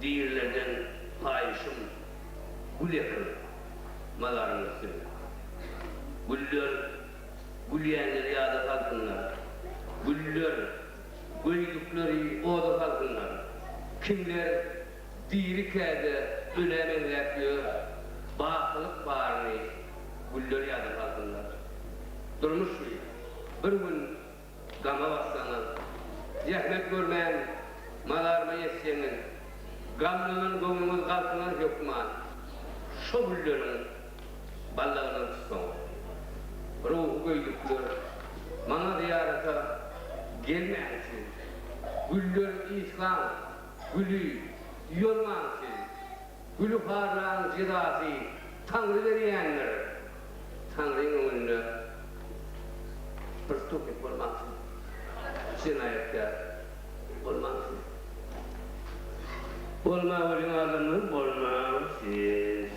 dirilerden haýyşym, Gül ekiň mazaryň üstüne. Güller gülýänleri ýada salsynlar, Güller göýdükleri oda salsynlar. Kimler Dirikä-de ölä meňzäp ýör, Bakylyk baryny güller ýada salsynlar. Durmuş bu, bir gün gama batsaňyz, Zähmet görmän mazaryma ýetseňiz, Gamlanan göwnüňiz galkynar hökman, Şo gülleriň ballagyndan tutsaňyz. Ruhy göýdükler maňa zyýarata gelmäň siz, Güller ysgaň, Güli ýolmaň siz. Güli harlaň jezasy Taňry berýändir. Taňryň öňünde prestupnik bolmaň siz. Jenaýatkär bolmaň siz. Bolma welin adamlar bolmaň siz.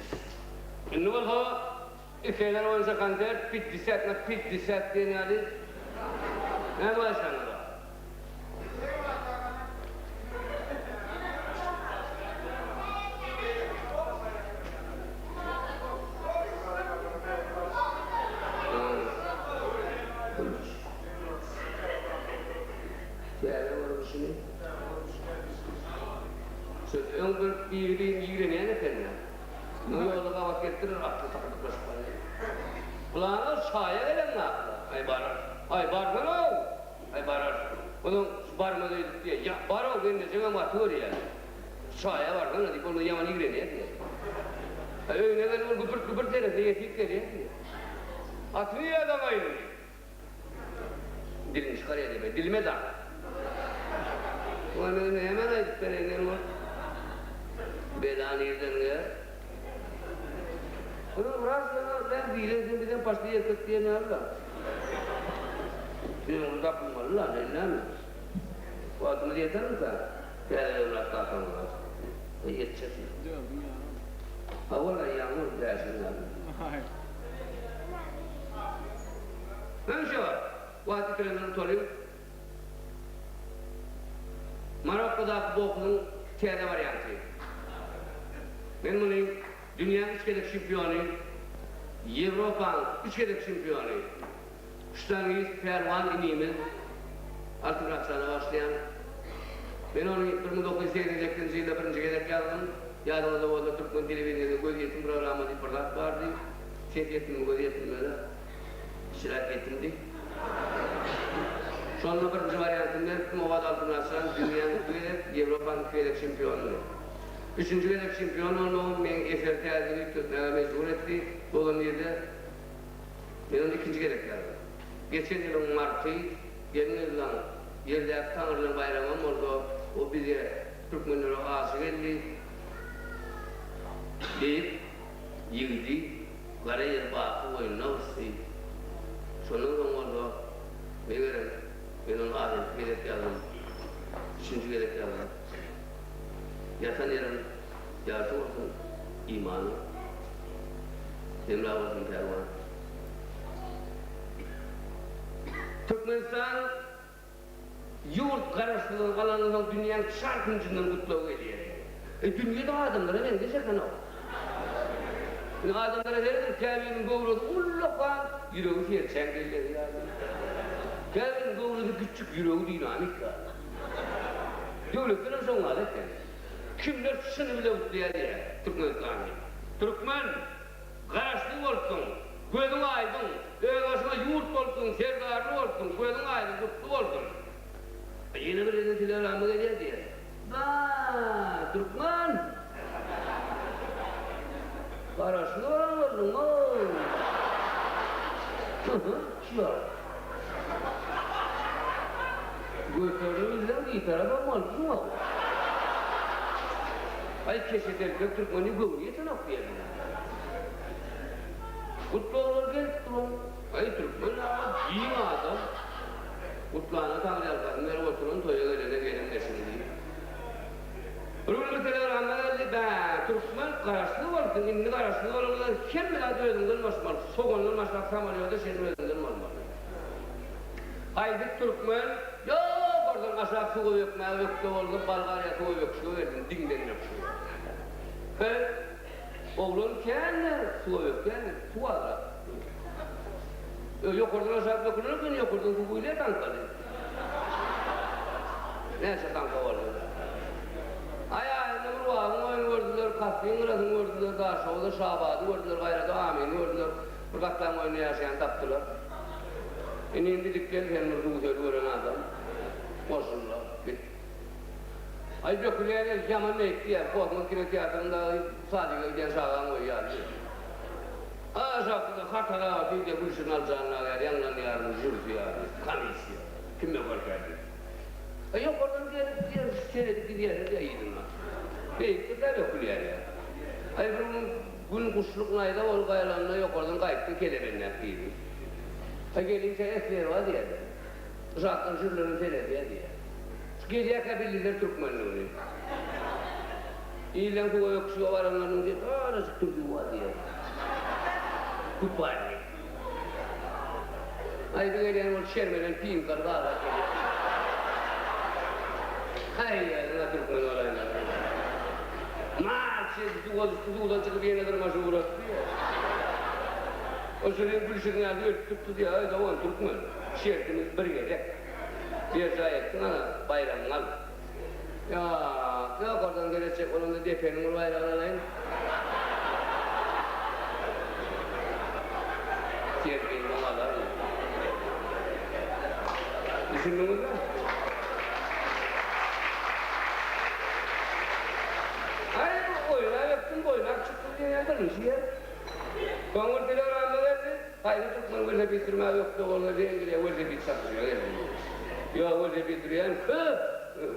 Indi bolsa islegler boýunça konsert pitdesýat na pitdesýat diýen ýaly näme aýtsaňyz bar. Öň bir biri-birini ýigrenýän eken-dä. Muňa ýolda gabat gelipdirler, atly takyrdyklaşyp barýar. Pylanlar çaýa gelenňaklar. Aý, barar. Aý, barsana-ow! Aý, barar. Onsoň şu barmaz öýdüp diýýär. Ýa, bar-ow, gelnejeňem gaty görýär. Şu çaýa barsana diýip, ol ýaman ýigrenýär diýýär. Aý, öýüne gelip ol güpürt-güpürt deresine ýetip gelýär diýýär. Atyny ýa daňaýyn diýýär. Dilini çykarýar diýme, dilime daň. Muňa men nämäni aýdyp bereýin men ol bela nirden ger? Munuň biraz ýöne ben diýlen sen bizem başda erkek diýen ýaly-la. Öňüni gapylmaly-la, sen näme? Wagtymyz ýetermikä? Täze ömrat kakaňyza. Ýetjekmi? Dördüň ýary. Hawa-la, ýaňy bäşiň ýary. Öňşe wagt ýitirenden utalyň. Marokkodaky boksuň täze warianty. Men muny dünýäň üç gezek çempiony, Ýewropaň üç gezek çempiony, ştangist Pälwan inimiz Altymyrat jana bagyşlaýan. Men ony 1988-nji ýylda birinji gezek ýazdym. Ýadyňyzda bolsa türkmen telewideniýesinde Gözýetim programma diýip bir zat bardy. Ses ýetdimi göz ýetmedi. Kiçiräk ýetimdi. Şonda birinji wariantyny beripdim, Owaz Altynarçan dünýäň iki gezek, Ýewropanyň iki gezek çempionydy. Üçünji gezek çempion bolmagym meň eseri täzeden üýtgetmäge mejbur etdi. Bolan ýerde men ony ikinji gezek ýazdym. Geçen ýylyň marty gelin-gyzlaň ýerdäki taňrylaň baýramam bolsa, o bize, türkmenlere ajy geldi diýip, Ýigidi gara ýer baky boýnuna gysdy. Şondan soň bolsa, megerem, men ony ahyrky gezek ýazdym. Üçünji gezek ýazdym. Ýatan ýeriň ýagty bolsun, imanyň hemra bolsun, Pälwan. Türkmenistan ýurt garaşsyzlygyny alandan soň dünýäň çar künjünden gutlag gelýär. E dünýe-de adamlara meňzeş eken-ow. Indi adamlara serediň, käbiriniň göwresi ullakan, ýüregi serçäň kellesi ýaly. Käbiriniň göwresi kiçjik, ýüregi dinamit ýaly. Döwletlerem şoň ýaly eken. Kimler çyny bile gutlaýar diýýär Türkmenistany. Türkmen! Garaşsyz bolupsyň, gözüň aýdyň, özbaşyňa ýurt bolupsyň, serdarly bolupsyň, gözüň aýdyň, gutly bolsun. Ýene bir ýerden telegramma gelýär diýýär. Ba, türkmen! Garaşsyz bolan bolduň-ow! Hı-hı, şular. Göterilip bilseň bitarapam bolupsyň-ow. Aý, keşe telpek türkmeni göwni ýetenok diýerler. Gutlaglar gelip duran. Aý, türkmen aga giň adam. Gutlana taňryýalkasyn berip oturan toýa gelene gelin eşin diýip. Bir gün bir telegramma geldi, Bä, türkmen garaşsyz bolupsyň, indi garaşsyz bolanyňda hemme zat özüňden bolmaly, sogandan başlap samolýoda çenli özüňden bolmaly. Haýsy türkmen, ýokardan aşak suwa bökmäge ökde bolsa, Bolgariýa suwa böküşige gelsin, diňden böküşige. He, oglan kändir, suwa bökýändir, suw azrak. Ýokardan aşak böküler eken, ýokardan suw guýulýar taňkaly. Näçe taňka bolsa-da. Aý, ahyrynda bir wagyň oýuny gördüler, Kasbyň gyrasyny gördüler, Daşhowuzda Şabady gördüler, gaýrada Amyny gördüler. Bir gatlaň oýunda ýaşaýany tapdylar. Indi indi dik gel, sen bir suw-söl gören adam. Goşulylar, git. Aý, dökülýän el ýaman beýik diýýär. Kosmos kinoteatrynda sadige gidýän çagaň oýy ýaly diýýär. Aşakda-da hatara diýdi, Gülşirin Aljanyna gel, ýaňlanýaryn jürsi ýaly. Komissiýa. Kime görkä diýip. A ýokardan gelip diýen seredip gidýärler diýýär yzyna. Beýikdir-dä dökülýär ýa. Aý bir gün gün guşluk naýza bolup gaýalanda ýokardan gaýtdy kelemenläp girdi. Aý gelinçä esger bar diýýärler. Uşakdan jürlerini seredýär diýýär. Şu gelýärkä bildiler türkmenligini. Illeň suwa öküşige baranlarynyň diýip azajyk türkügi bar diýýär. Kupalnik. Aý bir gelýän bolup şermenen piňkaly gabat gelýär. Haý ýazyň-a türkmen bolaýmaly. Març edip suwa düşdi, suwdan çykyp ýene dyrmaşyp ugrady diýýär. O şirin Gülşirin ýaly ölüp tutdy diýýär. Aý dogan türkmen, şertimiz bir gezek. Berjaý etdiň ana, baýragyňy al. Ýa. Ýokardan seretjek bolanda depeniň bir baýragyny alaýyn. Sergin muň alaryn. Düşündiňizmi? Aý, bu oýnap ötdüm, boýnap çykdym diýen birinji ýer. Soň bir telegramma geldi. Haýsy türkmen welosiped sürmäge ökde bolsa Wengriýa welosiped çapyşyga geldi. Ýok, welosiped sürýän köp,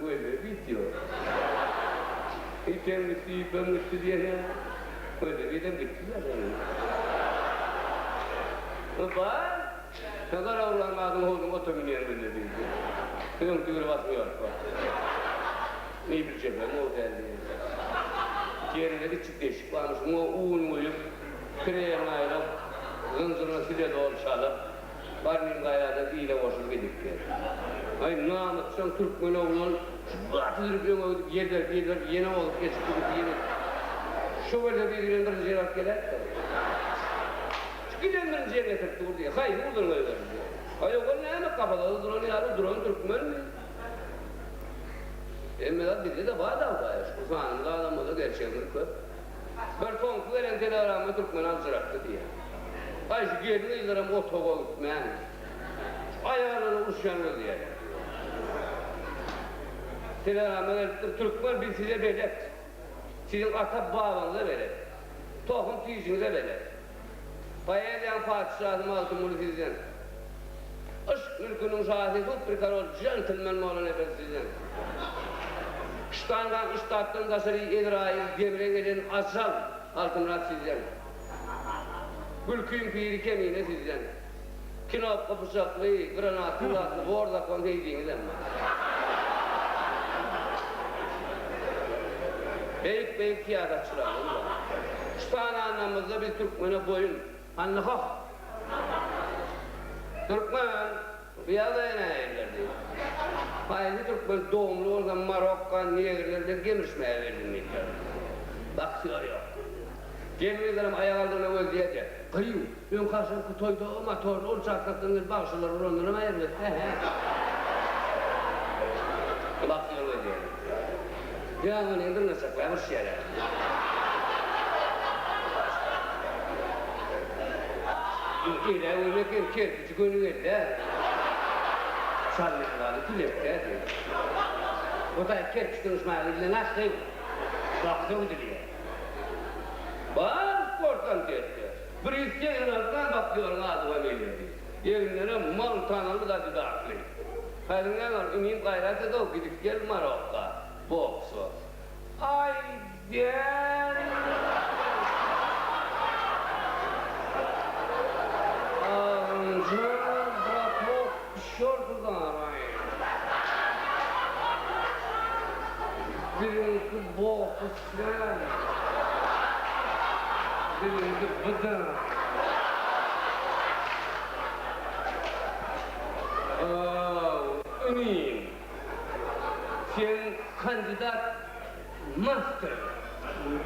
welosiped ýok. Item gitdi, ýüpem gitdi diýen ýaly. Welosipedem gitdi zaten. Bar, gara urlan badyň howluň ota münýän welosipedi. Öň tigiri basym ýok. Ne biljegem ol däl diýen. Ýerinde kiçjik deşik barmyş, muňa un guýup, Kireýiň aýryp, zynjyryny sile doly çalyp, Barnym gaýrada ile goşulyp gidipdir. Aý, namysjaň türkmen oglan şu gaty sürüp öňe gidip, ýelberip, ýelberip, ýene ozup geçip gidip, ýene şu welosipedi bilen birinji ýere alyp geläýipdir. Şu giden birinji ýere getirip dur diýýär. Haýsy ugurdan goýberdi diýýär. Aý, oglan näme, kafasada duran ýaly duran türkmenmi? Hemme zat bizde-de bar-da, Hudaýa şükür, sanymyz azam bolsa gerçegimiz köp. Bir soňky gelen telegramma türkmeni aljyratdy diýýär. Aý şu gelin-gyzlaram otaga gitmän, şu aýallaryna uruşýan gözleýärler diýýär. Telegramma gelipdir, Türkmen biz size belet. Siziň ata-babaňyza belet. Tohum-tüýjüňize belet. Poeziýaň patyşasy Magtymguly sizden. Yşk mülküniň şasy super korol jentlmen Mollanepes sizden. Ştangaň ştatdan daşary Ezraýyl demre gelen ajal Altymyrat sizden. Gülkiň piri Kemine sizden. Knopka pyçakly, granatly zatly bor zakon heýdiňizem bar. Beýik-beýik syýasatçylarymyz bar. Şu sananlarymyzda biz türkmene boýun. Hanlyhoh! Türkmen, bu ýagdaýa nähilidir diýip. Haýsy türkmen dogumly bolsa Marokka negrler bilen gemirişmäge geldim diýipdir. Baksýor ýok. Gelin-gyzlaram aýak aldygyna gözleýärdi. Gyýw, öňki agşamky toýda o motorly uçastakdan gelip bagşylar urandanam erbet-dä, hä? Baksýor gözleýärdi. Ýa ony dyrnaçaklap uruşýarlar. Ele gömlek hem kerpiç göni geldi-ä. Çalýan zady tülekdä diýip. Bu taýy kerpiç dyrnyşmaga gidilende asly baksa gidilýär. Bar sportam ketdi. 186 sany baktýoryň ady familiýasy. Eginlerem mal tanaly da didakly. Häzir näme ol inim gaýrat edow gidip gel Marokka boksa. Aý däl. Agynjan bratok şorty daraý. Biziňki boks däl. Biziňki bydyr. Aw, inim. Sen kandidat master.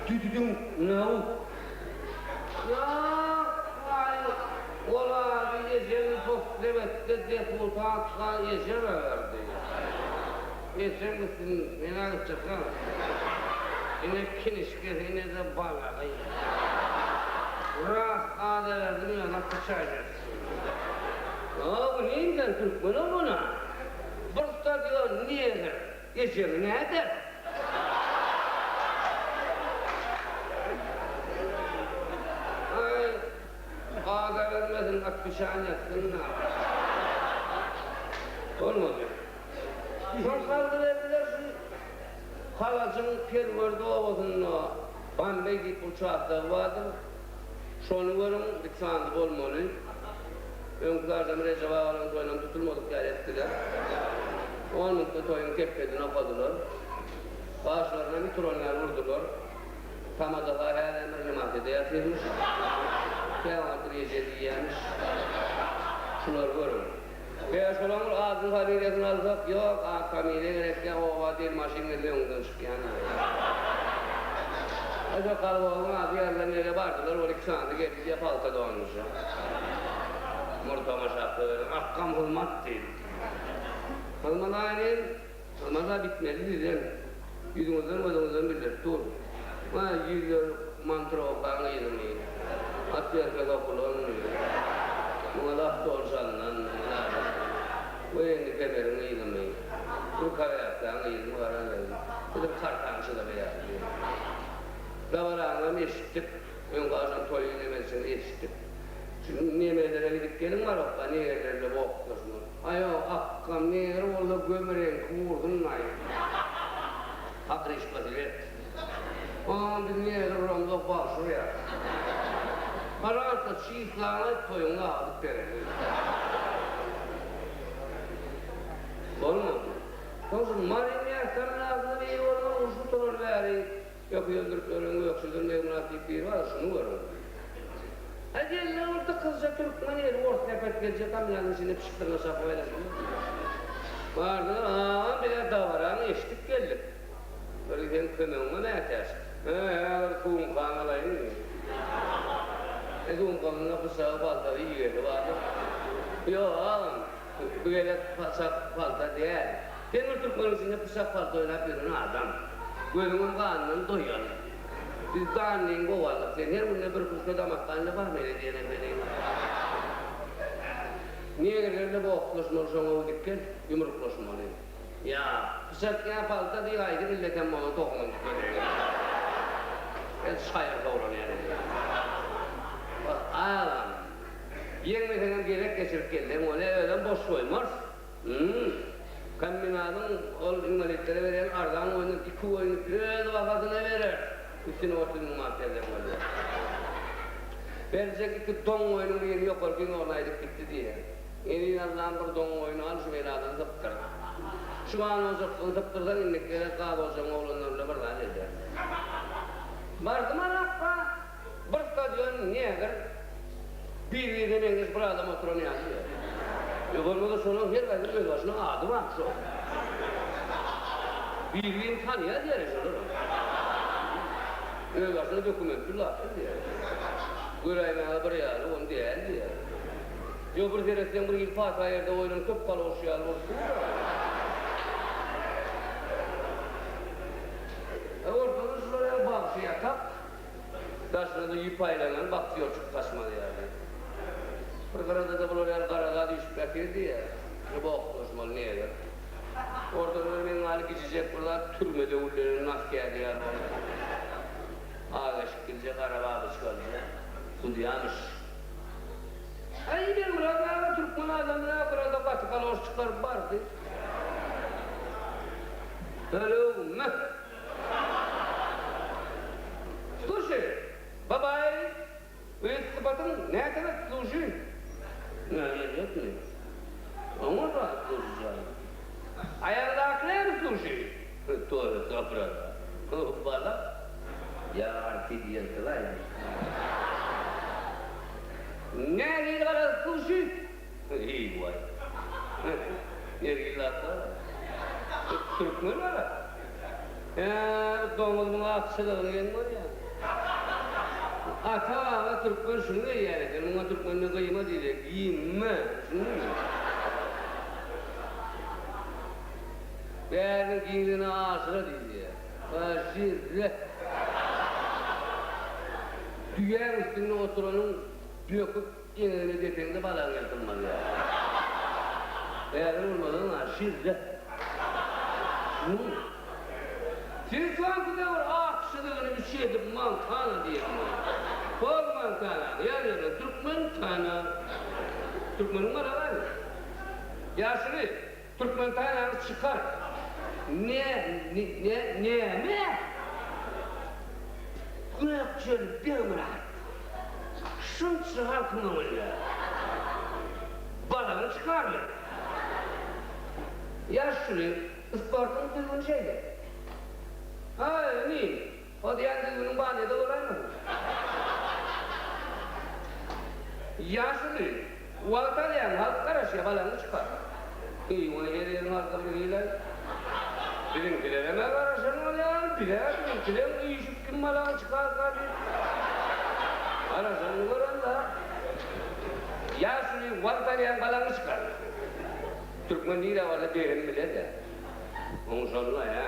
Düdüdüň nauk. Ýok, aý, ol ady ejem poslebetde deputatka ejeme berdi. Ejem gitsin, men-ä gitjek däl. Ine kinişkesi, ine-de balagy. Ras ada berdim, ýöne pyçaýjak. Ýok, inim, sen türkmen oglan-a. Bir stadion negr ejemi näder? Aý, ada bermesin, at pişan ýatsyn-da. Bolmady. Soň salgy berdiler şu Halajyň Perwerdi obasynda Bambeý diýip uçastogy bardyr. Şony görüň, diksandy bolmaly. Öňki adam Rejep agalaryň toýunam tutulmadyk ýaly etdiler. On minutda toýuň kepbedini okadylar. Başlarynam it uran ýaly urdular. Tamada-ha hälem reanimasiýada ýatyrmyş. Käwagt reje diýýämiş. Şulary görüň. Ýa şolaň bir adyny familiýasyny alsak, ýok, at familiýa gerek däl, oba diýen maşyn gelse öňüňden çykýan diýýär. Şo kolhozyň ady ýazylan ýere bardylar, ol iki sanysy geldi diýýär, palta donmuşa. Murtama şapka berdim, akgam hyzmat diýdi. Hyzmat aýnym, hyzmat-a bitmeli sizden. ýüzüňizden gözüňizden bildirip dur. Wah, ýüzler mantrowkaň yzyny, at berse gopulanmy, muňa laf dolşandan, we indi kemeriň yzyny, rukawýatkaň yzyny garaz, edil kartaň çyzygy ýaly. Dabaraňam eşitdik, öňki agşam toýuň nemesini eşitdik. Şu nemelere gidip geliň Marokka, negerler bile boklaşmaly. Aýo, akgam, neger bolsa göm reňki gursun-laý. Pokryşkasy bet. Oňam biz neger uramzok bagşy urýar. Pažalsta, çyslaňy aýt, toýuňy dagadyp bereli. Bolmady. Soň şu Maryň ýaşlaryndakyna biri bolman uruş gutarar bäri Öküz öldürip ýören Gökçüden Begmyrat diýip biri bar, şuny görüň. Aý gelne ol dykyzja türkmen eli ors sepet geljek kamyýanyň içinde pişik dyrna çapyp aýlandy. Bardylar, agam biz-ä dabaraňy eşidip geldik. Bir seň kömegiňe mätäç. Hä, häzir sumkaňy alaýyn. E sumkamda pyçagy, paltasy, iýgesi bardyr. Ýok, agam, bu gezek pyçak, palta däl. Sen bir türkmeniň içinde pyçak palta oýnap ýören adam. Gözüňem ganyndan doýan. Biz dannyň gowy aldyk. Sen her günde bir kuşka damakganda bar mele diýen ekeniň. Negrlerle boklaşmaly şoňa gidip gel, ýumruklaşmaly. Ýa, pyçak ýa palta diý gaýdy milletem bolsa tohumyny tükedeýin. El şaýyr dogran ýaly. Wah, agam. Ýeňmeseňem gezek geçirip gelseň bolýa, özem boş goýmarys. Hum. Kombinatyň ol inwalitlere berýän arzan goýundan iki goýny öz bahasyna berer. Üstüne 30 müň manat berseň bolýar. Berjek iki doň goýnuň birini ýokarky orna aýdyp gitdi diýýär. Eziz Allam bir doň goýny al şu beladan sypdyr. Şu gan ojakdan sypdyrsaň indiki gezek gaz ojagyň oglanlary bilen bir zat eder. Bardym Arapga. Bir stadion negr bir-birine meňzeş bir adam oturan ýaly ýer. Ýok bolmasa şolaň her haýsynyň özbaşyna ady bar şo. Bir-birini tanýar diýer şolar. Özbaşyna dokumentli zatlar diýer. Göräýmäge bir ýaly ony däl diýer. Ýok bir seretseň bir hili pata ýerde goýlan köp galoş ýaly bolup dur. Ortada şular ýaly bagşy ýatak. Daşyna-da ýüp aýlanan bakýorçuk gaçmaz ýaly. Bir gyrada-da bular ýaly gara zat üýşüp ýatyr diýýär. Bir boklaşmaly neger. Ortada-da meň ýaly gijijek bir zat türmede güllenen naskädi ýaly bolup. Ak eşiklije, gara babyçkalyja sudýamyş. Aý, Begmyrat aga türkmen adamyna gyrada gaty galoş çykaryp bardy. Töleg möh! Sluşi, babaý, öz sypatyň näteňet sluşi? Nä geljekmi? Oňa zat sluşi jan. Aýagyňdaky näme sluşi? Tory topraga. Bala, ýarty ýyrtylaý. Nähili garaz sluşi? Eý-waý. Nergil zatlar. Türkmen gara. Hä, bu doňuz muň ak çyzygyny geň görýär. Ata-baba türkmen şuny geýýär eken. Muňa türkmende gyýma diýilýär. Giýinme. Düşündiňmi? Bäriniň giňligine aşyra diýilýär. Aşyra. Düýäň üstünde oturanyň döküp Eňegine depeňde balagyň ýyrtylmaz ýaly. Häzir bolmasaň-a, şirre. Şunuň. Siz soňky döwür ak çyzygyny üç edip Montana diýen bolýar. Hol Montanany ýazýarlar, Türkmen tana. Türkmeniň balagy aýry. Ýaşuly, Türkmen tanany çykar. Ne, ne, näme? Gökjeli Begmyrat. Şunça halkyň öňünde balagyny çykardy. Ýaşuly, sportuň düzgüni şeýle. Haý, inim, o diýýän düzgüniň banýada bolaýmasyn? Ýaşuly, wagt alýaň, halk garaşýar, balagyňy çykar. Eý, ony her ýeriň halky bir hili-aý. Biziňkilerem-ä garaşan bolýar, biz-ä biziňkileň üýşüp kim balagyny çykarka diýip garaşanyny gören-dä. Ýaşuly, wagt alýaň, balagyňy çykar. Türkmen nirä barsa berim bile-dä. Oňuşalyň-aý, hä?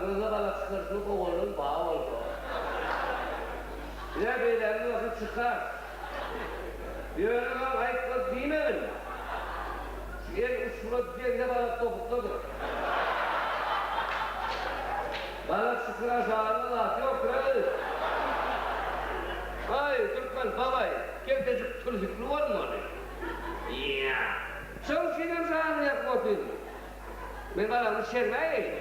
Aňyrsyňyzda balak çykaryşyny gowalan ba bolsa. Ine beýlägini bolsa çykar. Ýöne maň aýtmaz diýmegin. Şu el uçura degse balak topukdadyr. Balak çykyr aşagynda zat ýokdur aý. Aý, türkmen babaý, keltejik türsükli bolmaly. Ýa. Şoň üçinem janyny ýakyp otyryn. Men balagymy şermäýeýin.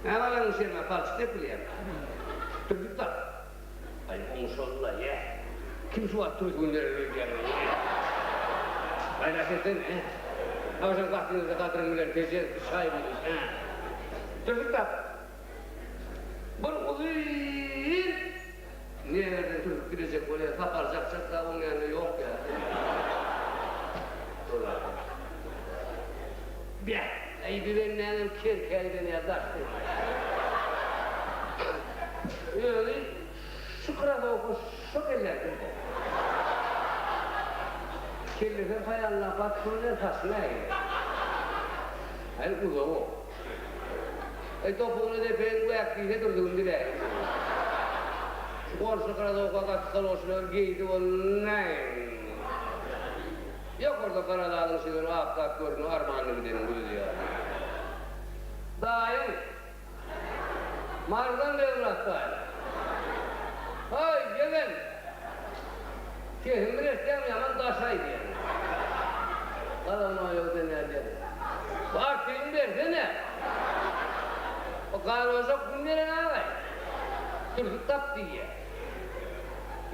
Nä balagyňy şermä, palçyk depilýär. Türsük tap. Aý, oňşaly-la, ýe. Kim şu wagt türsügini berer öýdýäň? Gaýrat etsene, hä? Agşam gatyňyzda gadyryň bilen peje çaý bilen, hä? Türsük tap. Bir uzyn neberden türsük dilejek bolýar, Sapar jakjak dagy oň ýanynda ýok ýa. Beh, äý bi bendäňem kerkä giden ýa daş degmez. Özi şu krasowka şo kellä kim gowy. Kellesem haýalyna batyp bilen saçy nägile. Aý uzak o. Aý topugyny depeýin wäk diýse durdugyny diläýin. Şu goňşy krasowka gaty kaloşlary geýdi ol näin. Ýokarda gara zadyň şigeri ak zat görüni armanly gideniň gözi ýaly. Daýyň! Mardan Begmyrat daýy. Haý, ýegen! Sesimi bir eşitýäň, ýaman daş aýdýaň. Galanma ýok nädýäň. Bar tüýüňi bersene. O garojak gün beren agaý. Türsük tap diýýä.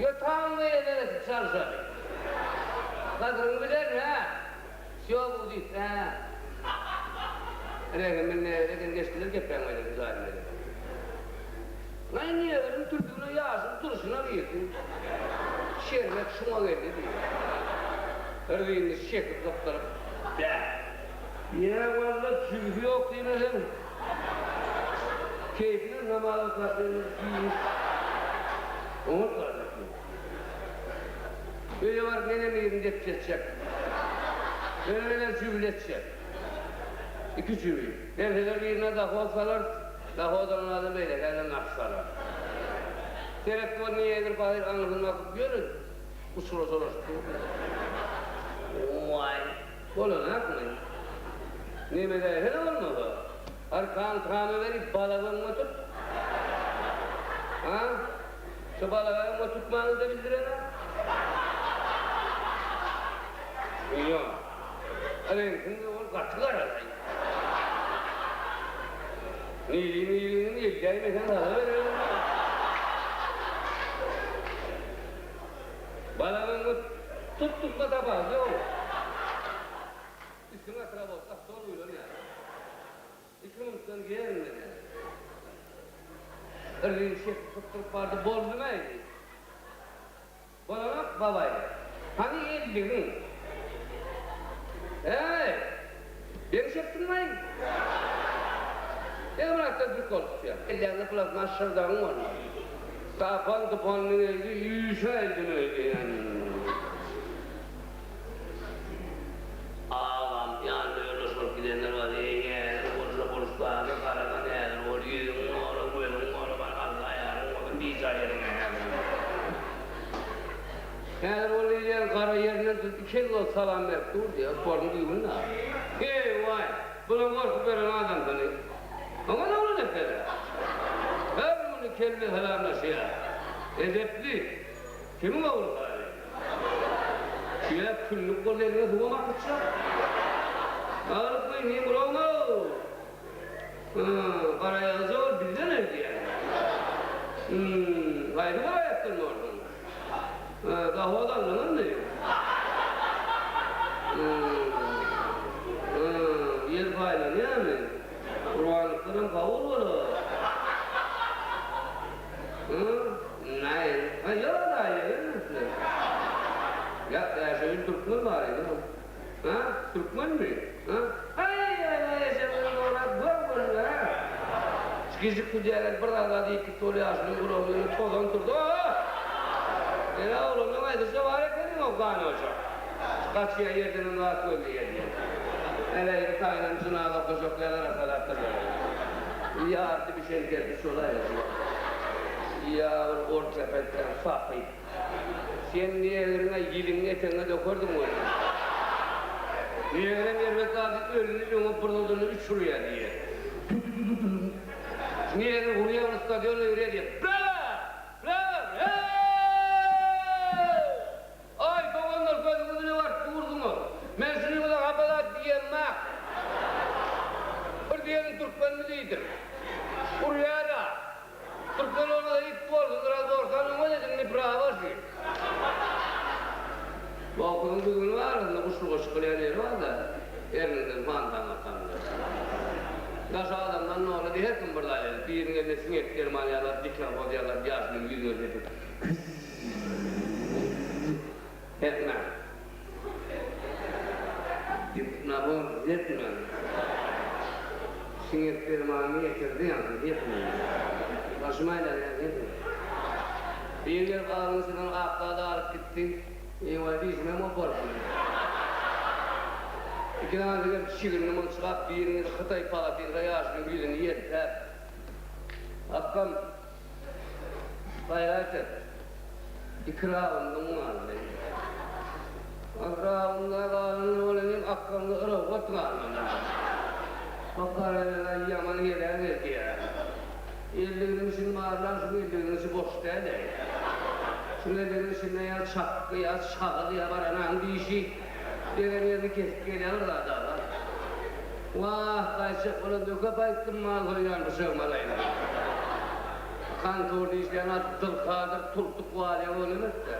Ýo taňňy edenesi çalşaly. Gadyryňy bilerin hä. Wsýo budit hä. Rehimli nägile geçdiler gepäň meniň jaýyma gelip. Naý neberiň türsügine ýaşyl durşuna girsin. Şerbet şuňa geldi diýdi. Rzynly çekip gykdyryp, Bä! Ýa walla jübüsi ýok diýmeseň. Keýpine namaz okap ýören giň. Oňat gardaş bu. Öýe baryp menem birini depjetjek. Menem jübületjek. Iki jübi. Berseler birine dahod salarys, dahod alan adam beýlekä-de nahs salar. Seret gör niýedir pahyr aňyrsyny bakyp ýöne uçura çolaşyp dur. Waý, bolanakmy? Nemedäýsene bolmasa. Arkaň tama berip balagyňy tut. Ha? Şu balagyňy tutmanyňy-da bildireňok. Ýok. Reňkiň ol gaty garalaý. Nili nilini elläýmeseň saza bererin. Balagyňy tut tutma tapawudy ýok. Üstüňe atrabotda stol guýlan ýaly. Iki minutdan gelin men. Yrgyn çekip sypdyryp bardy, Boldumy-aý? diýdi. Bolanok, babaý. Hany elligiň? Äý! Beni çekdiňmi-aý? Begmyratdan prikol tutýan. Elläňde plastmas şyrdagyň bolmaly. Tapan tupanyny eldi, üýşe eldin öýdýän. Agam, ýanynda ýoldaş bolup gidenler bar, eý, häzir bolsa boluşdaky garadan häzir bol, ýüzüň gora, gözüň gora, bar Alla ýaryň bolsun, bijaý ýeriňe häzir bol. Häzir bol diýilýän gara ýerinden tutup iki el bolup salam berip dur diýýär, toruň düýbünde. Eý, waý, bulam gorkup ýören adamsyny. Oňa dogry mesele. Her güni kelle salamlaşýar. Edepli. Kimiň ogly Hary? Şüýä küllük bol eliňe suwam akytjak. Alyp goý niň gulagyna-ow. Garaýagyzja ol bizden öýdýän. Hüm, haýsy welaýatdan bolduň? Dahod aldyňyzmy? Hüm, ýer paýlanýarmy? Gurbanlyklaram kabul bolar. Näin? Ha, ýok daýy, ýa. Ýa, Bäşegül türkmen bar idi. Ha, türkmenmi? Ha? Aý, aý, aý, ejeňden gorap gör boldy, ha. Gijik sudýa gelip bir zat diýip gitdi, ol ýaşulyň gulagynyň öňünde tozan turdy. O! Ene oglanyň aýdyşy bar ekeniň o ganoja. Gaçýan ýerdenem zat gözleýär diýen. Äleýi taýdan jynaza okajak ýaly arasalapdyrlar. Ýarty bişen kerpiç bolaýmasyn. Ýa bir ortopedden sapy. Sen negriňe ýiliňi etegiňe dökerdiň welin. Negrem erbet zady ölüni öňe bir üç urýar diýýär. Negr urýar bir stadiona ýörýär diýýär. Brawa! Brawa! Heeý! Aý, doganlar, gözüňiz bile baryp durduňyz. Men şunyňyza hapa zat diýemok. Bir diýeniň türkmenmi diýdim. Urýar-a. Türkmen bolmasa it bolsun, biraz borsan oňat ediň, ne prawa şü. Bogsuň düzgüni bar, onda guşluga çykylýan ýeri bar-da, erniňden mantaň atanda. Daş adamdan nolady, her kim bir zat edip, biriniň eline siňek derman ýalap, diklofos ýalap, ýaşulyň ýüzüne sepip, Etme. Gipnoz etme. Siňek dermanyny getirdi ýaňky, etme. Başym aýlanýar, etme. Bir gelip agzyň içinden ak zady alyp gitdi. Eý-waý, dişimem gopardy. Iki sany gelip çignini mynçgap, birini hytaý palatinka ýaşulyň ýüzüni ýelpäp. Akgam, Gaýrat et. Iki raundyň galdy. Ol raunda galany bolan hem akgynly yrawat galmaly. O garalala ýaman gelen edýär. Elliginiň içini barlaň, şuň elliginiň içi boş däl-eý. Şuň elliginiň içinde ýa çakgy, ýa şagyz, ýa baranaň dişi degen ýerini kesip gelýän bir zat-a bar. Wah, gaýtjak bolanda köp aýtdym mal soýýan pyçagymy alaýyn diýip. Kontorda işleýän Abdylkadyr Tultuk Walýa bolan-etdi.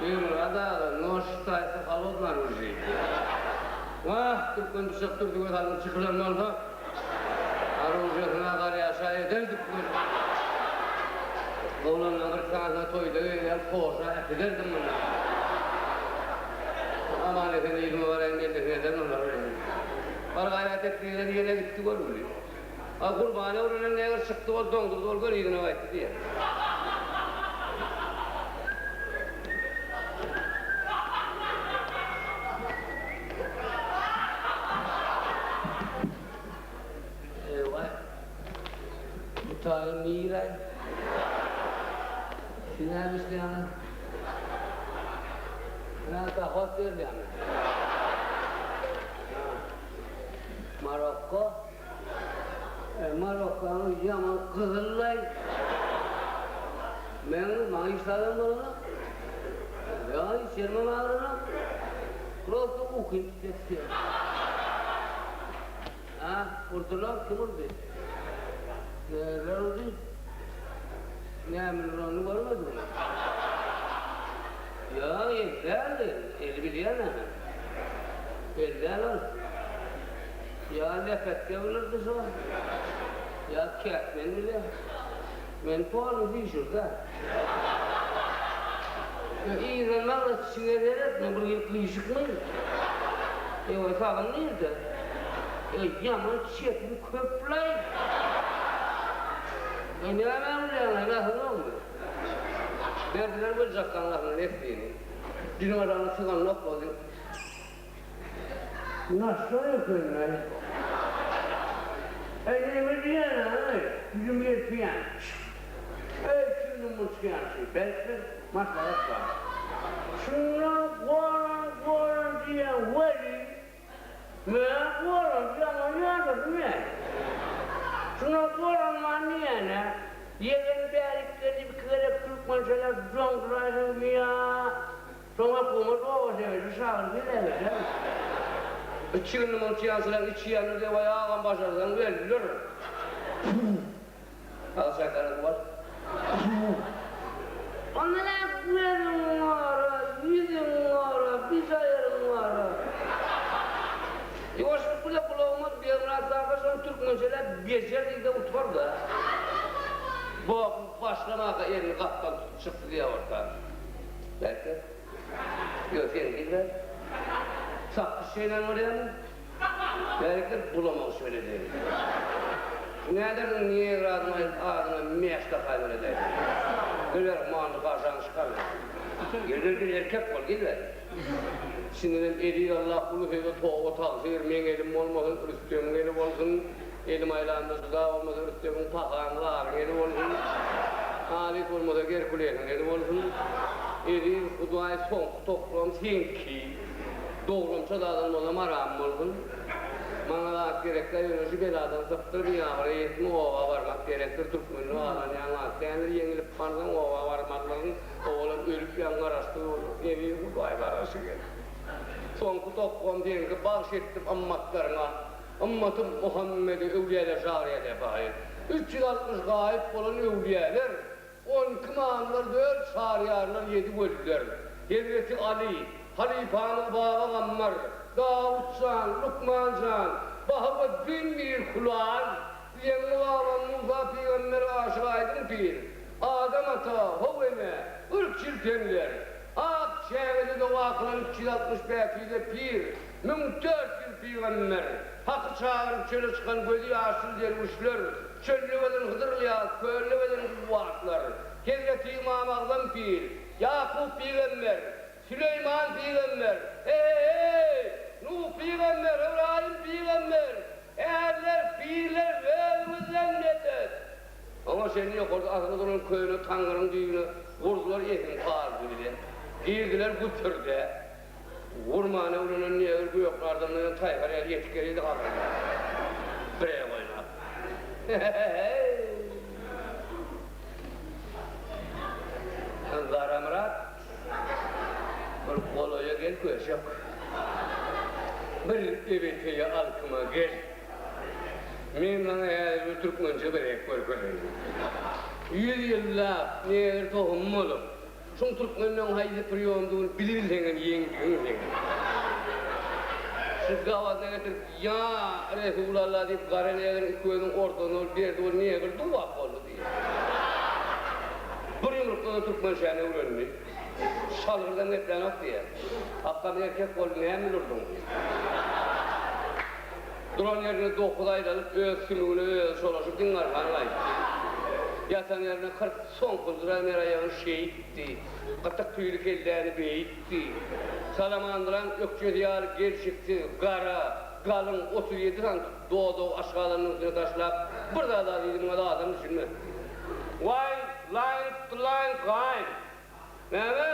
Begmyrat aga, noş şitaýsa holodno oružie diýýär. Wah, türkmen pyçak dürdüge salnyp çykylan bolsa, oružýasyna garýaşa ederdik biz. Oglanlaryň bir sanysyna toýda geýilýän koža äkiderdim muny. Aman-esen yzyma baraýyn, mellesini ederin olar bilen. Bar gaýrat et diýlen ýene gitdi görgüli. A Gurbana öwrenen negr çykdy ol doňdurdy ol göni yzyna gaýtdy diýýär. Eý-waý. Bu taýy nire? Siz näme işleýäňiz? Ýa dohod berýäňmi? Marokko? E, Marokkanyň ýaman gyzyllaý. Meň maňa hiç zadam bolanok. Ýa hiç ýerimem agyranok. Prosto ukym tutýar. A, urdular, kim urdy? Näler urdy? Näme uranyny görmediňmi? Ýa, el däldi, eli bilýän-ä men. El däl ol. Ýa lepetge bilirdi şo, ýa kätmen bilýär. Men poluny süýşürdi-ä. Ýa yzdan maňa çiňe seret, men bir hili gyşykmy? Eý, sagym nirde? Eý, ýaman çepiň köp-laý. Eý, nämä gülýäň-aý, nasyňokmy? Berdiler Güljakgaň asyny Neslini. Düýn agşamda syganyny oklady. Naşşa eken-laý. Eý, näme diýýän-aý, ýüzüm ýelpeýän. Eý, çüňňüm uçýan şu, belki, maslahat bar. Şundan goran, goran diýýän weli, men goran ýaman ýadadym ýa. Şundan goranman diýýän-ä, ýegen bärik gelip iki gezek türkmençeläp doňduraýsaň diýýä. Soň hökümet oba sebedi şagyr geläberýär. Içigini mylçýançylaň içýänini dep aýagam başarsaň öldür. Al şakary bol. Onda nä gözüň gara, ýüzüň gara, bijaýaryň gara. Ýuwaşlyk bile gulagyma Begmyrat kaka şony türkmençeläp bejer diýdi-de utar-da. Bogup başlamaka elini gapdan tutup çykdy diýýär orta. Belki. Ýok, sen gidibem. Sakgyç çeýnän bolýarmy? Belki, bulamak şöyle diýelim. Nädersiň negr adyňy aýdyp adyňa mäş dakaýmaly edäýseň. Gel mandy gaşaňy çykar. Gel gel gel erkek bol gel. Şindenem eziz Allah uly söze toba tagsyr meň elim bolmasyn Rüstemiň eli bolsun. Elim aýlanda juda bolmasa Rüstemiň pahan zaryň eli bolsun. Halys bolmasa Gerkulesiň eli bolsun. Eziz Hudaý soňky topragym seňki. Dogramça zadan bolsa maram bolsun. Maňa zat gerekdäl ýöne şu beladan sypdyr biýabra ýetme oba barmak gerekdir türkmende galan ýaňy at däldir ýeňilip barsaň oba barmazlygyň owalam ölüp ýaňy garaşsyz bolar eziz Hudaý garaşy gel. Soňky tokgam seňki bagş etdim ymmatlaryňa ymmatym Muhammede öwlüýäler şaryýa depaýy 360 gaýyp bolan öwlüýäler 12 ymamlar dört şaryýarlar ýedi weliler Hezreti Aly halypamyz Baba Gammar Dawut jan Lukman jan Bahaweddin mir Kulal Zeňňi babam Musa pygamber Aşyk Aýdyň pir Adam ata How ene Yrk çiltenler Ak çägede doga kylan 360 päkize pir, 1400 pygamber, Haky çagyryp çöle çykan gözi ýaşyl derwüşler, çölde gezen Hydyr Ylýas, kölde gezen kuwwatlar, Hezreti Ymam Agzam pir, Ýakup pygamber, Süleýman pygamber, he-he-heý, Nuh pygamber, Ybraýym pygamber, Ärler, pirler özüňizden medet! Oňa çenli ýokarda asyly duran köne taňňyryň düýbüne gurdular esiň galdy bile. Girdiler güpürde. Gurmany öwrenen negr göknardan doýan taýhar ýaly ýetip gelýärdi gabyrda. Birek oýnap. He-he-heý! Garamyrat, bir golaýa gel köşek. Bir ebeteýe alkyma gel. Men saňa häzir bir türkmençe bir hek görkezeýin. Ýüz ýyllap negr tohumy bolup, şuň türkmenleň haýsy priýomdygyny bilibilseňem ýeňdigiň seň. Şu gabadyna getirip, Ýa, Resulalla diýip, gara negriň iki gözüniň ortasyna urup berdi, ol negr duwap boldy diýýär. Bir ýumrukda-da türkmen şäni öwrendi. Şalgyrdan geplänok diýýär. Akgam erkek bolup näme bilen urduň diýýär. Duran ýerinde dokuz aýlanyp, öz sümügine özi çolaşyp diňarkan gaýtdy. Ýatan ýerinde 40 soňkuljyra mer aýagyny şeýtdi. Gytyk tüýli kelläni beýtdi. Salamandraň ökjesi ýaly gelşiksiz, gara, galyň 37 sany dodagy aşgazanynyň üstüne taşlap, bir zat-a diýdi, muňa-da adam düşünmez diýdi. Waý, laýyn, tyllaýyn, gaýyn. Näme?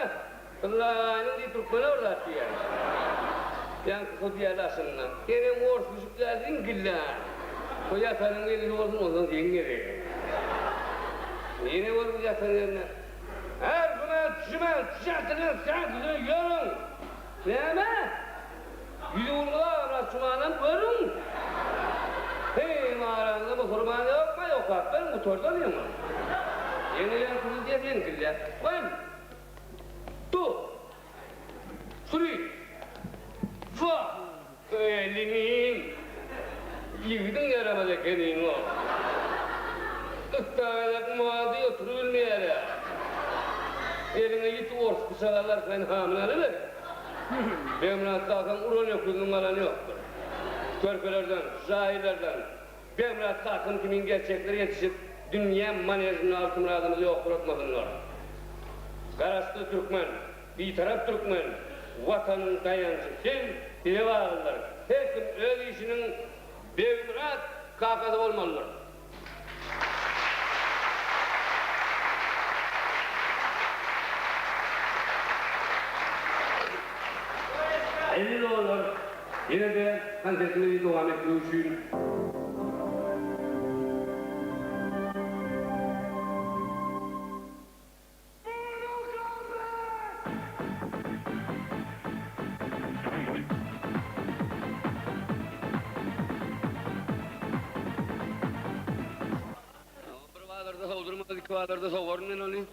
Tyllaýynyň diýip türkmene bir zat diýýär. Ýaňky hudýa daşynda. Senem ors düşüp dälsiň gilla. Bu ýatanyň gelişi bolsun, onsoň seň geregiň. Ýene boldy ýatan ýerine. Her güne jüme jätine säkide ýörüň. Näme? Ýüzüňizi agras çumanam görüň. Heý, araňyzda musulman ýokmy? Okap beriň, gutardan ýöňe. Ýene ýaňky diýýär, seňkilýär. One, two, three, four. Eliňiň, ýigidiň ýaramaz ekeniň-ow. Ykdagazak mady oturybilmeýär-ä. Eliňe ýiti ors pyçak alarkaň hamyny alyber. Begmyrat kakaň uran öküziniň galany ýokdur. Körpelerden, jaýylardan Begmyrat kakam kimin gerçekler ýetişip, dünýä manežinde Altymyradymyzy ýokduratmasynlar. Garaşsyz türkmen, Bitarap türkmen, Watanyň daýanjy siz, size baglydyr. Her kim öz işiniň Begmyrat kakasy bolmalydyr. Eziz ogullar, ýene-de konsertimizi dowam etmek üçin. Bir bazarda sowdurmaz, iki bazarda sowaryn men ony.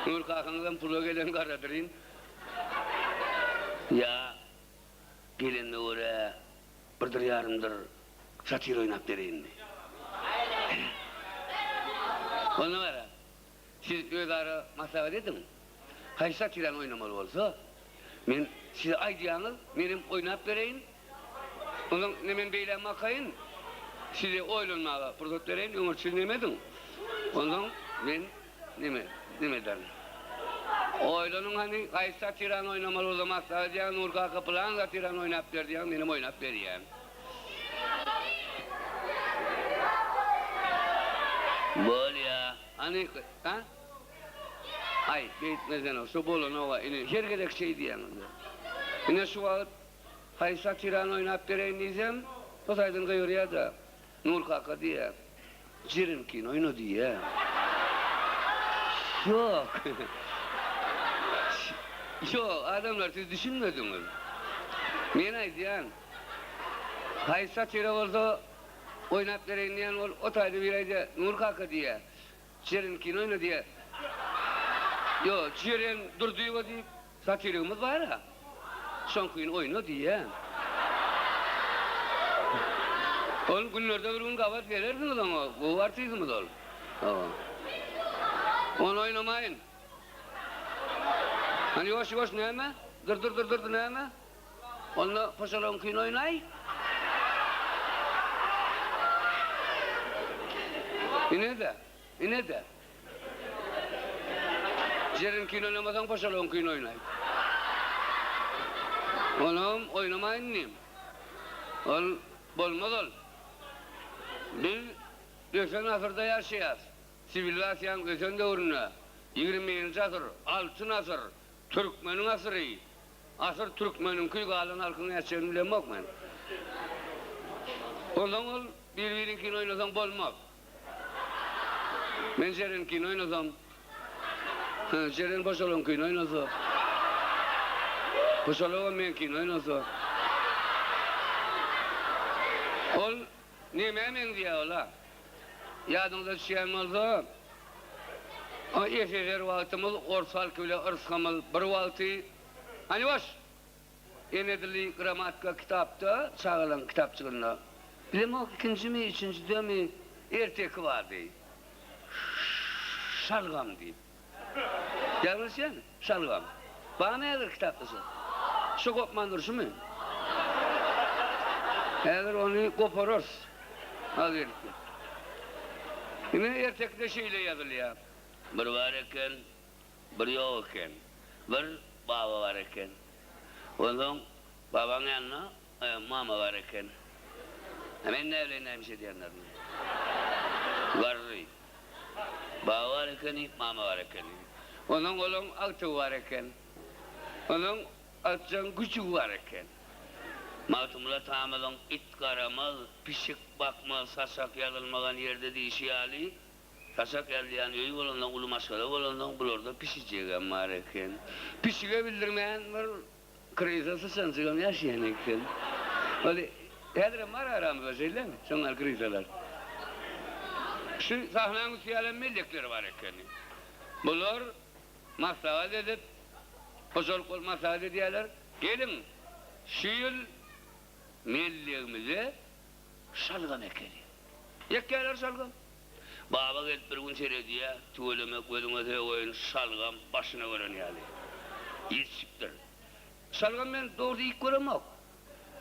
Nur kakaňyzam pula gelen garadyryn. Ýa gelende görä birdir ýarymdyr satyr oýnap bereýinmi? Onda gara, siz özara maslahat ediň. Haýsy satyrany oýnamaly bolsa, men size aýdýaňyz, menem oýnap bereýin. Onsoň ine men beýle makaýyn, size oýlanmaga pursat bereýin, öňürti siz neme ediň. Onsoň men neme, neme ederin. Oýlanyň hany, haýsy satyrany oýnamaly bolsa maslahat edýäňiz, Nur kaka pylan satyrany oýnap ber diýýäňiz, menem oýnap berýän. Bolýa. Hany, ha? Aý, beýtmesene, şu bolanok-a, ine, her gezek şeý diýýäňiz-le. Ine, şu wagt haýsy satirany oýnap bereýin diýsem, bu taýdan gygyrýar-da, Nur kaka diýýär, Jerinkini oýna diýýär. Ýok. Ýok, adamlar, siz düşünmediňiz. Men aýdýan, haýsy satira bolsa, Oýnap bereýin diýen ol o taýda biri aýdýar, Nur kaka diýýär, Jeren kino oýna diýýär. Ýok, Jeren Durdyýewa diýip satirigimiz bar-a. Şoňkyny oýna diýýär. Ol günlerde bir gün gabat gelersiňiz oňa, gowy artistimiz ol. Hawa. Ony oýnamaýyn. Hany ýuwaş-ýuwaş näme? Dur-dur-dur-dur näme? Onda poşalagyňkyny oýnaý. Ine-de, ine-de. Jeriňkini oýnamasaň, poşalagyňkyny oýnaý. Onam oýnamaýyn diýdim. Ol bolmaz ol. Biz ösen asyrda ýaşaýas. Siwilizasiýanyň ösen döwründe, 21-nji asyr, altyn asyr, türkmeniň asyry. Asyr türkmeniňki galan halkyň nätjegini bilemok men. Onsoň ol bir-biriňkini oýnasaň bolmaz. Men Jereniňkini oýnasam, Jeren Poşalagyňkyny oýnasa, Poşalagam meňkini oýnasa. Ol nämä meňzeýär ol-a? Ýadyňyza düşýän bolsa, o SSR wagtymyz ors halky bilen yrsgamyz bir wagty, hany baş, ene dili grammatika kitapda, çagalaryň kitapjygynda, bilemok ikinjimi, üçünjidemi, erteki bardy, Şalgam diýip. Ýalňyşýan, şalgam. Barmy häzir kitapda şo? Şo gopman durşumy? Häzir ony gopararys. Az gelipdir. Ine ertekide şeýle ýazylýar. Bir bar eken, bir ýok eken. Bir baba bar eken. Onsoň babaň ýanynda mama bar eken. Men näbileýin näme iş edýänlerini. Garry. Baba bar ekeni, mama bar ekeni. Onuň olaň agtygy bar eken. Onuň agtyjagyň güjügi bar eken. Magtymguly atamyzyň It garamaz, pişik bakmaz, saçak ýazylmagan ýerde diýşi ýaly, saçak ýazylýan öý bolansoň, uly maşgala bolansoň, bularda pişijegem bar eken. Pişige bildirmän bir krysa syçanjygam ýaşaýan eken. Ol häzirem bar aramyzda şeýlemi, şoň ýaly krysalar. Şu sahnaň üsti ýalam mellekleri bar ekeni. Bular maslahat edip, hojalyk bolup maslahat edýärler, Geliň, şu ýyl mellegimize şalgam ekeliň. Ekýärler şalgam. Baba gelip bir gün seredýär, tüweleme gözüňe söweýin, şalgam başyna gören ýaly ýetişipdir. Şalgam men dogry iýip göremok.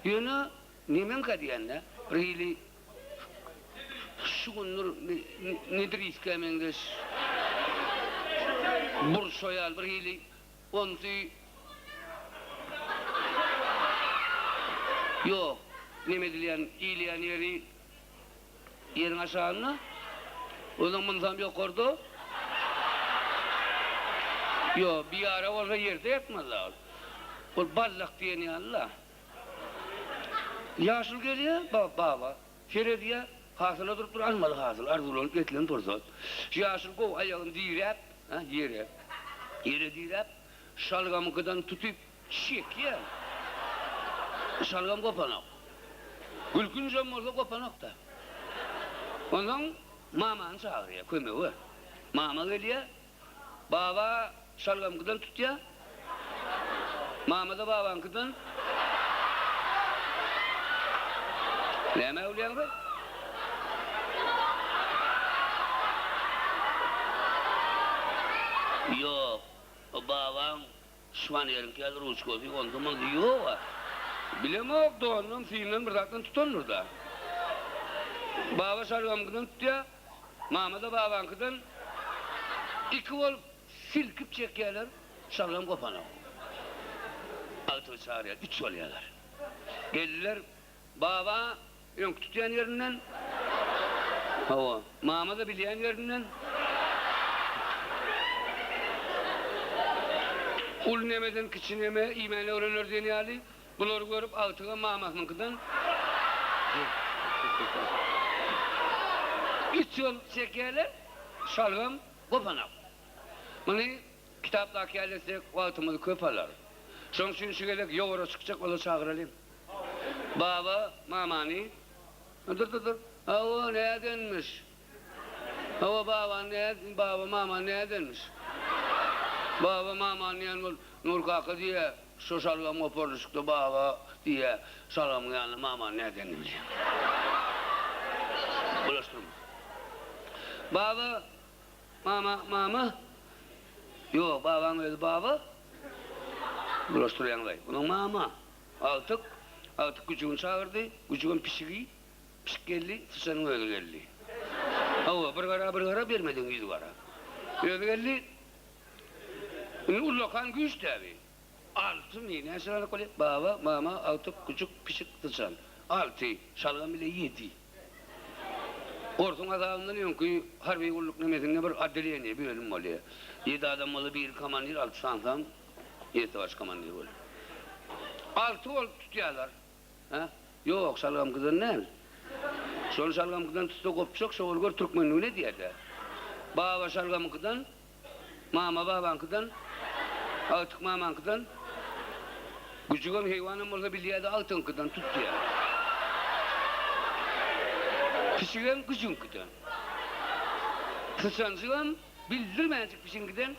Ýöne nemeňkä diýende, bir hili şugundyr nedir iskä meňzeş burça ýaly bir hili onsy ýok, neme edilýän, iýilýän ýeri Ýeriň aşagynda, onsoň munsam ýokarda. Ýok, biýara bolsa ýerde ýatmaz-a ol. Ol ballak diýen ýaly-la. Ýaşuly gelýär, baba, seredýär, hasyla durup dur, almaly hasyl, arzuwlanyp ýetilen pursat. Şu ýaşuly gowy aýagyny diräp, ýere, ýere diräp, şalgamyňkydan tutyp, Çekýär. Şalgam gopanok. Gülkünjem bolsa gopanok-da. Onsoň mamany çagyrýar kömege. Mama gelýär. Baba şalgamkydan tutýar. Mama-da babaňkydan. Nämä gülýäňiz? Ýok, o babaň Şwaneriňki ýaly ruçkasy onda-munda ýog-a. Bilemok, dondan, süýümden bir zatdan tutandyr-da. Baba şalgamyňkydan tutýar, mama-da babaňkydan. Iki bolup silkip çekýärler, şalgam gopanok. Agtygy çagyrýar, üç bolýarlar. Geldiler, baba öňki tutýan ýerinden. Hawa, mama-da bilýän ýerinden. Uly nemeden kiçi neme iýmäni öwrener diýen ýaly, bulary görüp agtygam mamasynyňkydan üç ýol çekýärler, şalgam gopanak. Muny kitapdaky ýaly etsek wagtymyzy köp alar. Şonuň üçin şu gezek ýowara çykjak bolsa çagyralyň. Baba mamany Dur dur dur. Hawa nädenmiş? Hawa baba nä baba mama nädenmiş? Baba mama diýen bol Nur kaka diýýä şo şalgam goparlyşykda baba diýýä şalgamyň ýanynda mama nädenini bilýän. Bulaşdyrma. Baba mama mama Ýok babaň özi baba. Bulaşdyrýaňlaý. Onuň mama. Agtyk, agtyk güjügini çagyrdy, güjügem pişigi, pişik geldi, syçanyň özi geldi. Hawa, bir gara, bir gara, bermedigiň ýüzi gara. Özi geldi. Indi ullakan güýç däbi. Altymy, näçe sany bolýar? Baba, mama, agtyk, güjük, pişik, syçan. Alty, şalgam bile ýedi. Orsuň azabyndan öňki harby gulluk nemesinde bir otdeleniýe, bölüm bolýar. Ýedi adam bolsa biri komandir, alty sansam, Ýedi baş komandir bolýar. Alty bolup tutýarlar. Hä? Ýok, şalgamkydan däl. Şony şalgamkydan tutsa gopjak, şo bol gör türkmenligini edýär-dä. Baba şalgamyňkydan, mama babaňkydan, agtyk mamaňkydan, güjügem heýwanam bolsa bilýär-de agtygyňkydan tutýar. Pişigem güjügiňkiden. Syçanjygam Bildirmänjik pişiňkiden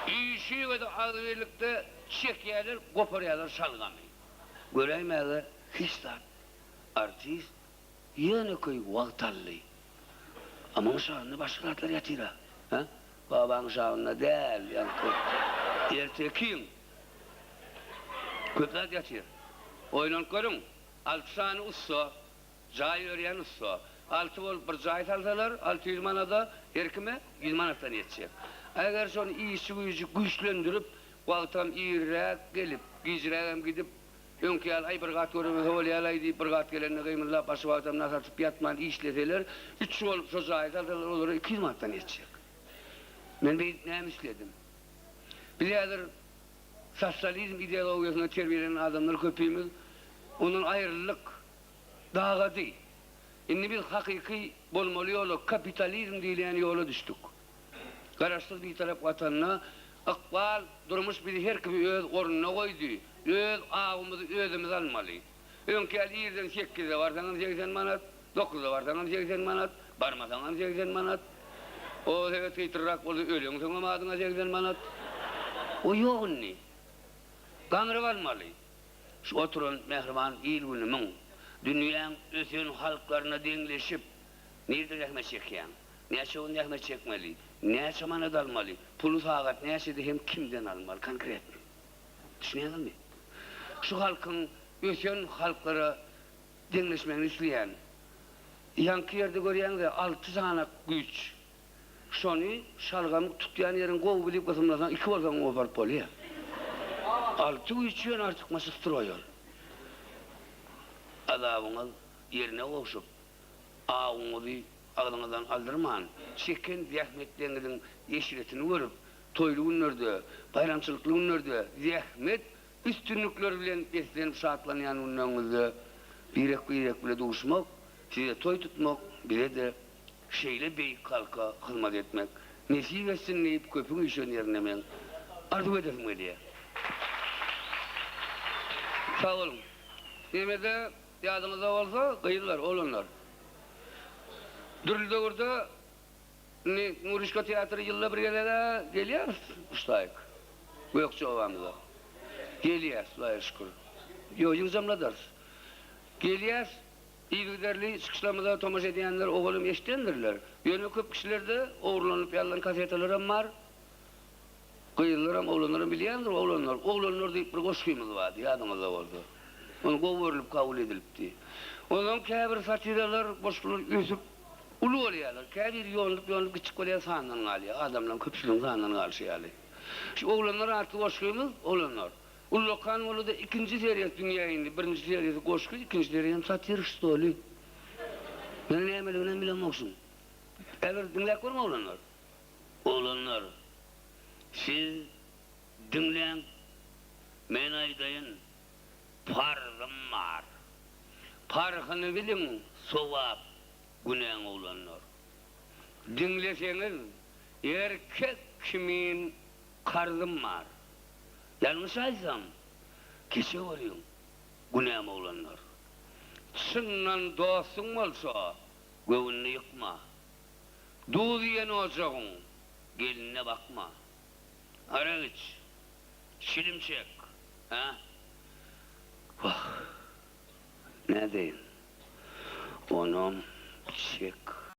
üýşüp-de agzybirlikde çekýärler, goparýarlar şalgamy. Göräýmäge hiç zat. Artist ýönekeý wagt aldy. A muň şagynda başga zatlar ýatyr-a. Hä? Babaň şagynda däl, ýaňky ertekiň. Köp zat ýatyr. Oýlanyp görüň, alty sany ussa Jaý örýän ussa. Alty bolup bir jaý salsalar, 600 manada her kime ýüz manatdan ýetjek. Eger şony işçi güýji güýçlendirip, wagtam irräk gelip, gijrägem gidip, öňki ýaly aý bir gat göremese bolýa-laý diýip, bir gat gelende gymyldap, başga wagtam nas atyp ýatman işleseler, üç bolup şo jaýy salsalar, olara 200 manatdan ýetjek. Men beýdip näme isledim? Biz häzir sosializm ideologiýasynda terbiýelenen adamlar köpimiz ondan aýryldyk. Dagady. Indi biz hakyky bolmaly ýola, kapitalizm diýilýän ýola düşdük. Garaşsyz Bitarap Watanda ykbal, durmuş bizi her kimi öz ornuna goýdy. Öz awumyzy özümiz almaly. Öňki ýaly irden sekizde barsaňam 80 manat, dokuzda barsaňam 80 manat, barmasaňam 80 manat. O sebet gytyrrak bolsa öleňsoňam adyňa 80 manat. O ýok indi. Gaňryp almaly. Şu oturan mähriban il-günümiň, dünýäň ösen halklaryna deňleşip, nirde zähmet çekýäň? Näçe gün zähmet çekmeli? Näçe manat almaly? Puly sagat näçede hem kimden almaly konkretno? Düşünýäňizmi? Şu halkyň ösen halklara deňleşmegini isleýän. Ýaňky ýerde görýäňiz-ä, alty sany güýç. Şony şalgamy tutýan ýeriňi gowy bilip gysymlasaň, iki bolsaň goparyp bolýar. Alty güýç ýöne artykmaç stroý ol. Azabyňyz ýerine gowşup, awuňyzy agzyňyzdan aldyrman, çeken zähmetleriňiziň eşretini görüp, toýly günlerde, baýramçylykly günlerde zähmet üstünlikleri bilen beslenip şatlanýan günleriňizde birek-birek bile duşmak, size toý tutmak bize-de şeýle beýik halka hyzmat etmek nesip etsin diýip köpüň üýşen ýerinde meň arzuw edesim gelýär. Sag boluň. Nemede ýadyňyzda bolsa gyzlar, oglanlar. Dürli döwürde indi Nurişka teatry ýylda bir gezeg-ä gelýäris Uştaýyk. Gökje obamyza. Gelýäs, Hudaýa şükür. Ýok, ýygjamladarys. Gelýäs. Yzygiderli çykyşlarymyza tomaşa edýänler owalam eşidendirler. Ýöne köp kişilerde ogurlanyp ýazylan kasetalaram bar. Gyzlaram, oglanlaram bilýändir, oglanlar. Oglanlar diýip bir goşgymyz bardy, ýadyňyzda bolsa. Ony gowy görlüp kabul edilipdi. Onsoň käbir satiralar, goşgular ösüp, uly bolýarlar. Käbiri ýonulyp-ýonulyp kiçjik bolýar, sandan galýar. Adamlaryň köpçüligiň sandan galyşy ýaly. Şu Oglanlar atly goşgymyz, Oglanlar. Ullakan boldy-da ikinji seriýasy dünýä indi. Birinji seriýasy goşgy, ikinji seriýasy satir ştoly. Meň nämeliginem bilemok şuň. Häzir diňläp görüň oglanlar. Oglanlar, siz diňläň, men aýdaýyn, parzym bar. Parhyny biliň sogap günäň oglanlar. Diňleseňiz, erkek kimin karzym bar. Ýalňyş aýtsam, keçeweriň günäm oglanlar. Çyndan dostuň bolsa, göwnüni ýykma. Duz iýen ojagyň gelinine bakma. Arak iç, çilim çek, hä? Wah, nädeýin? Onam çek.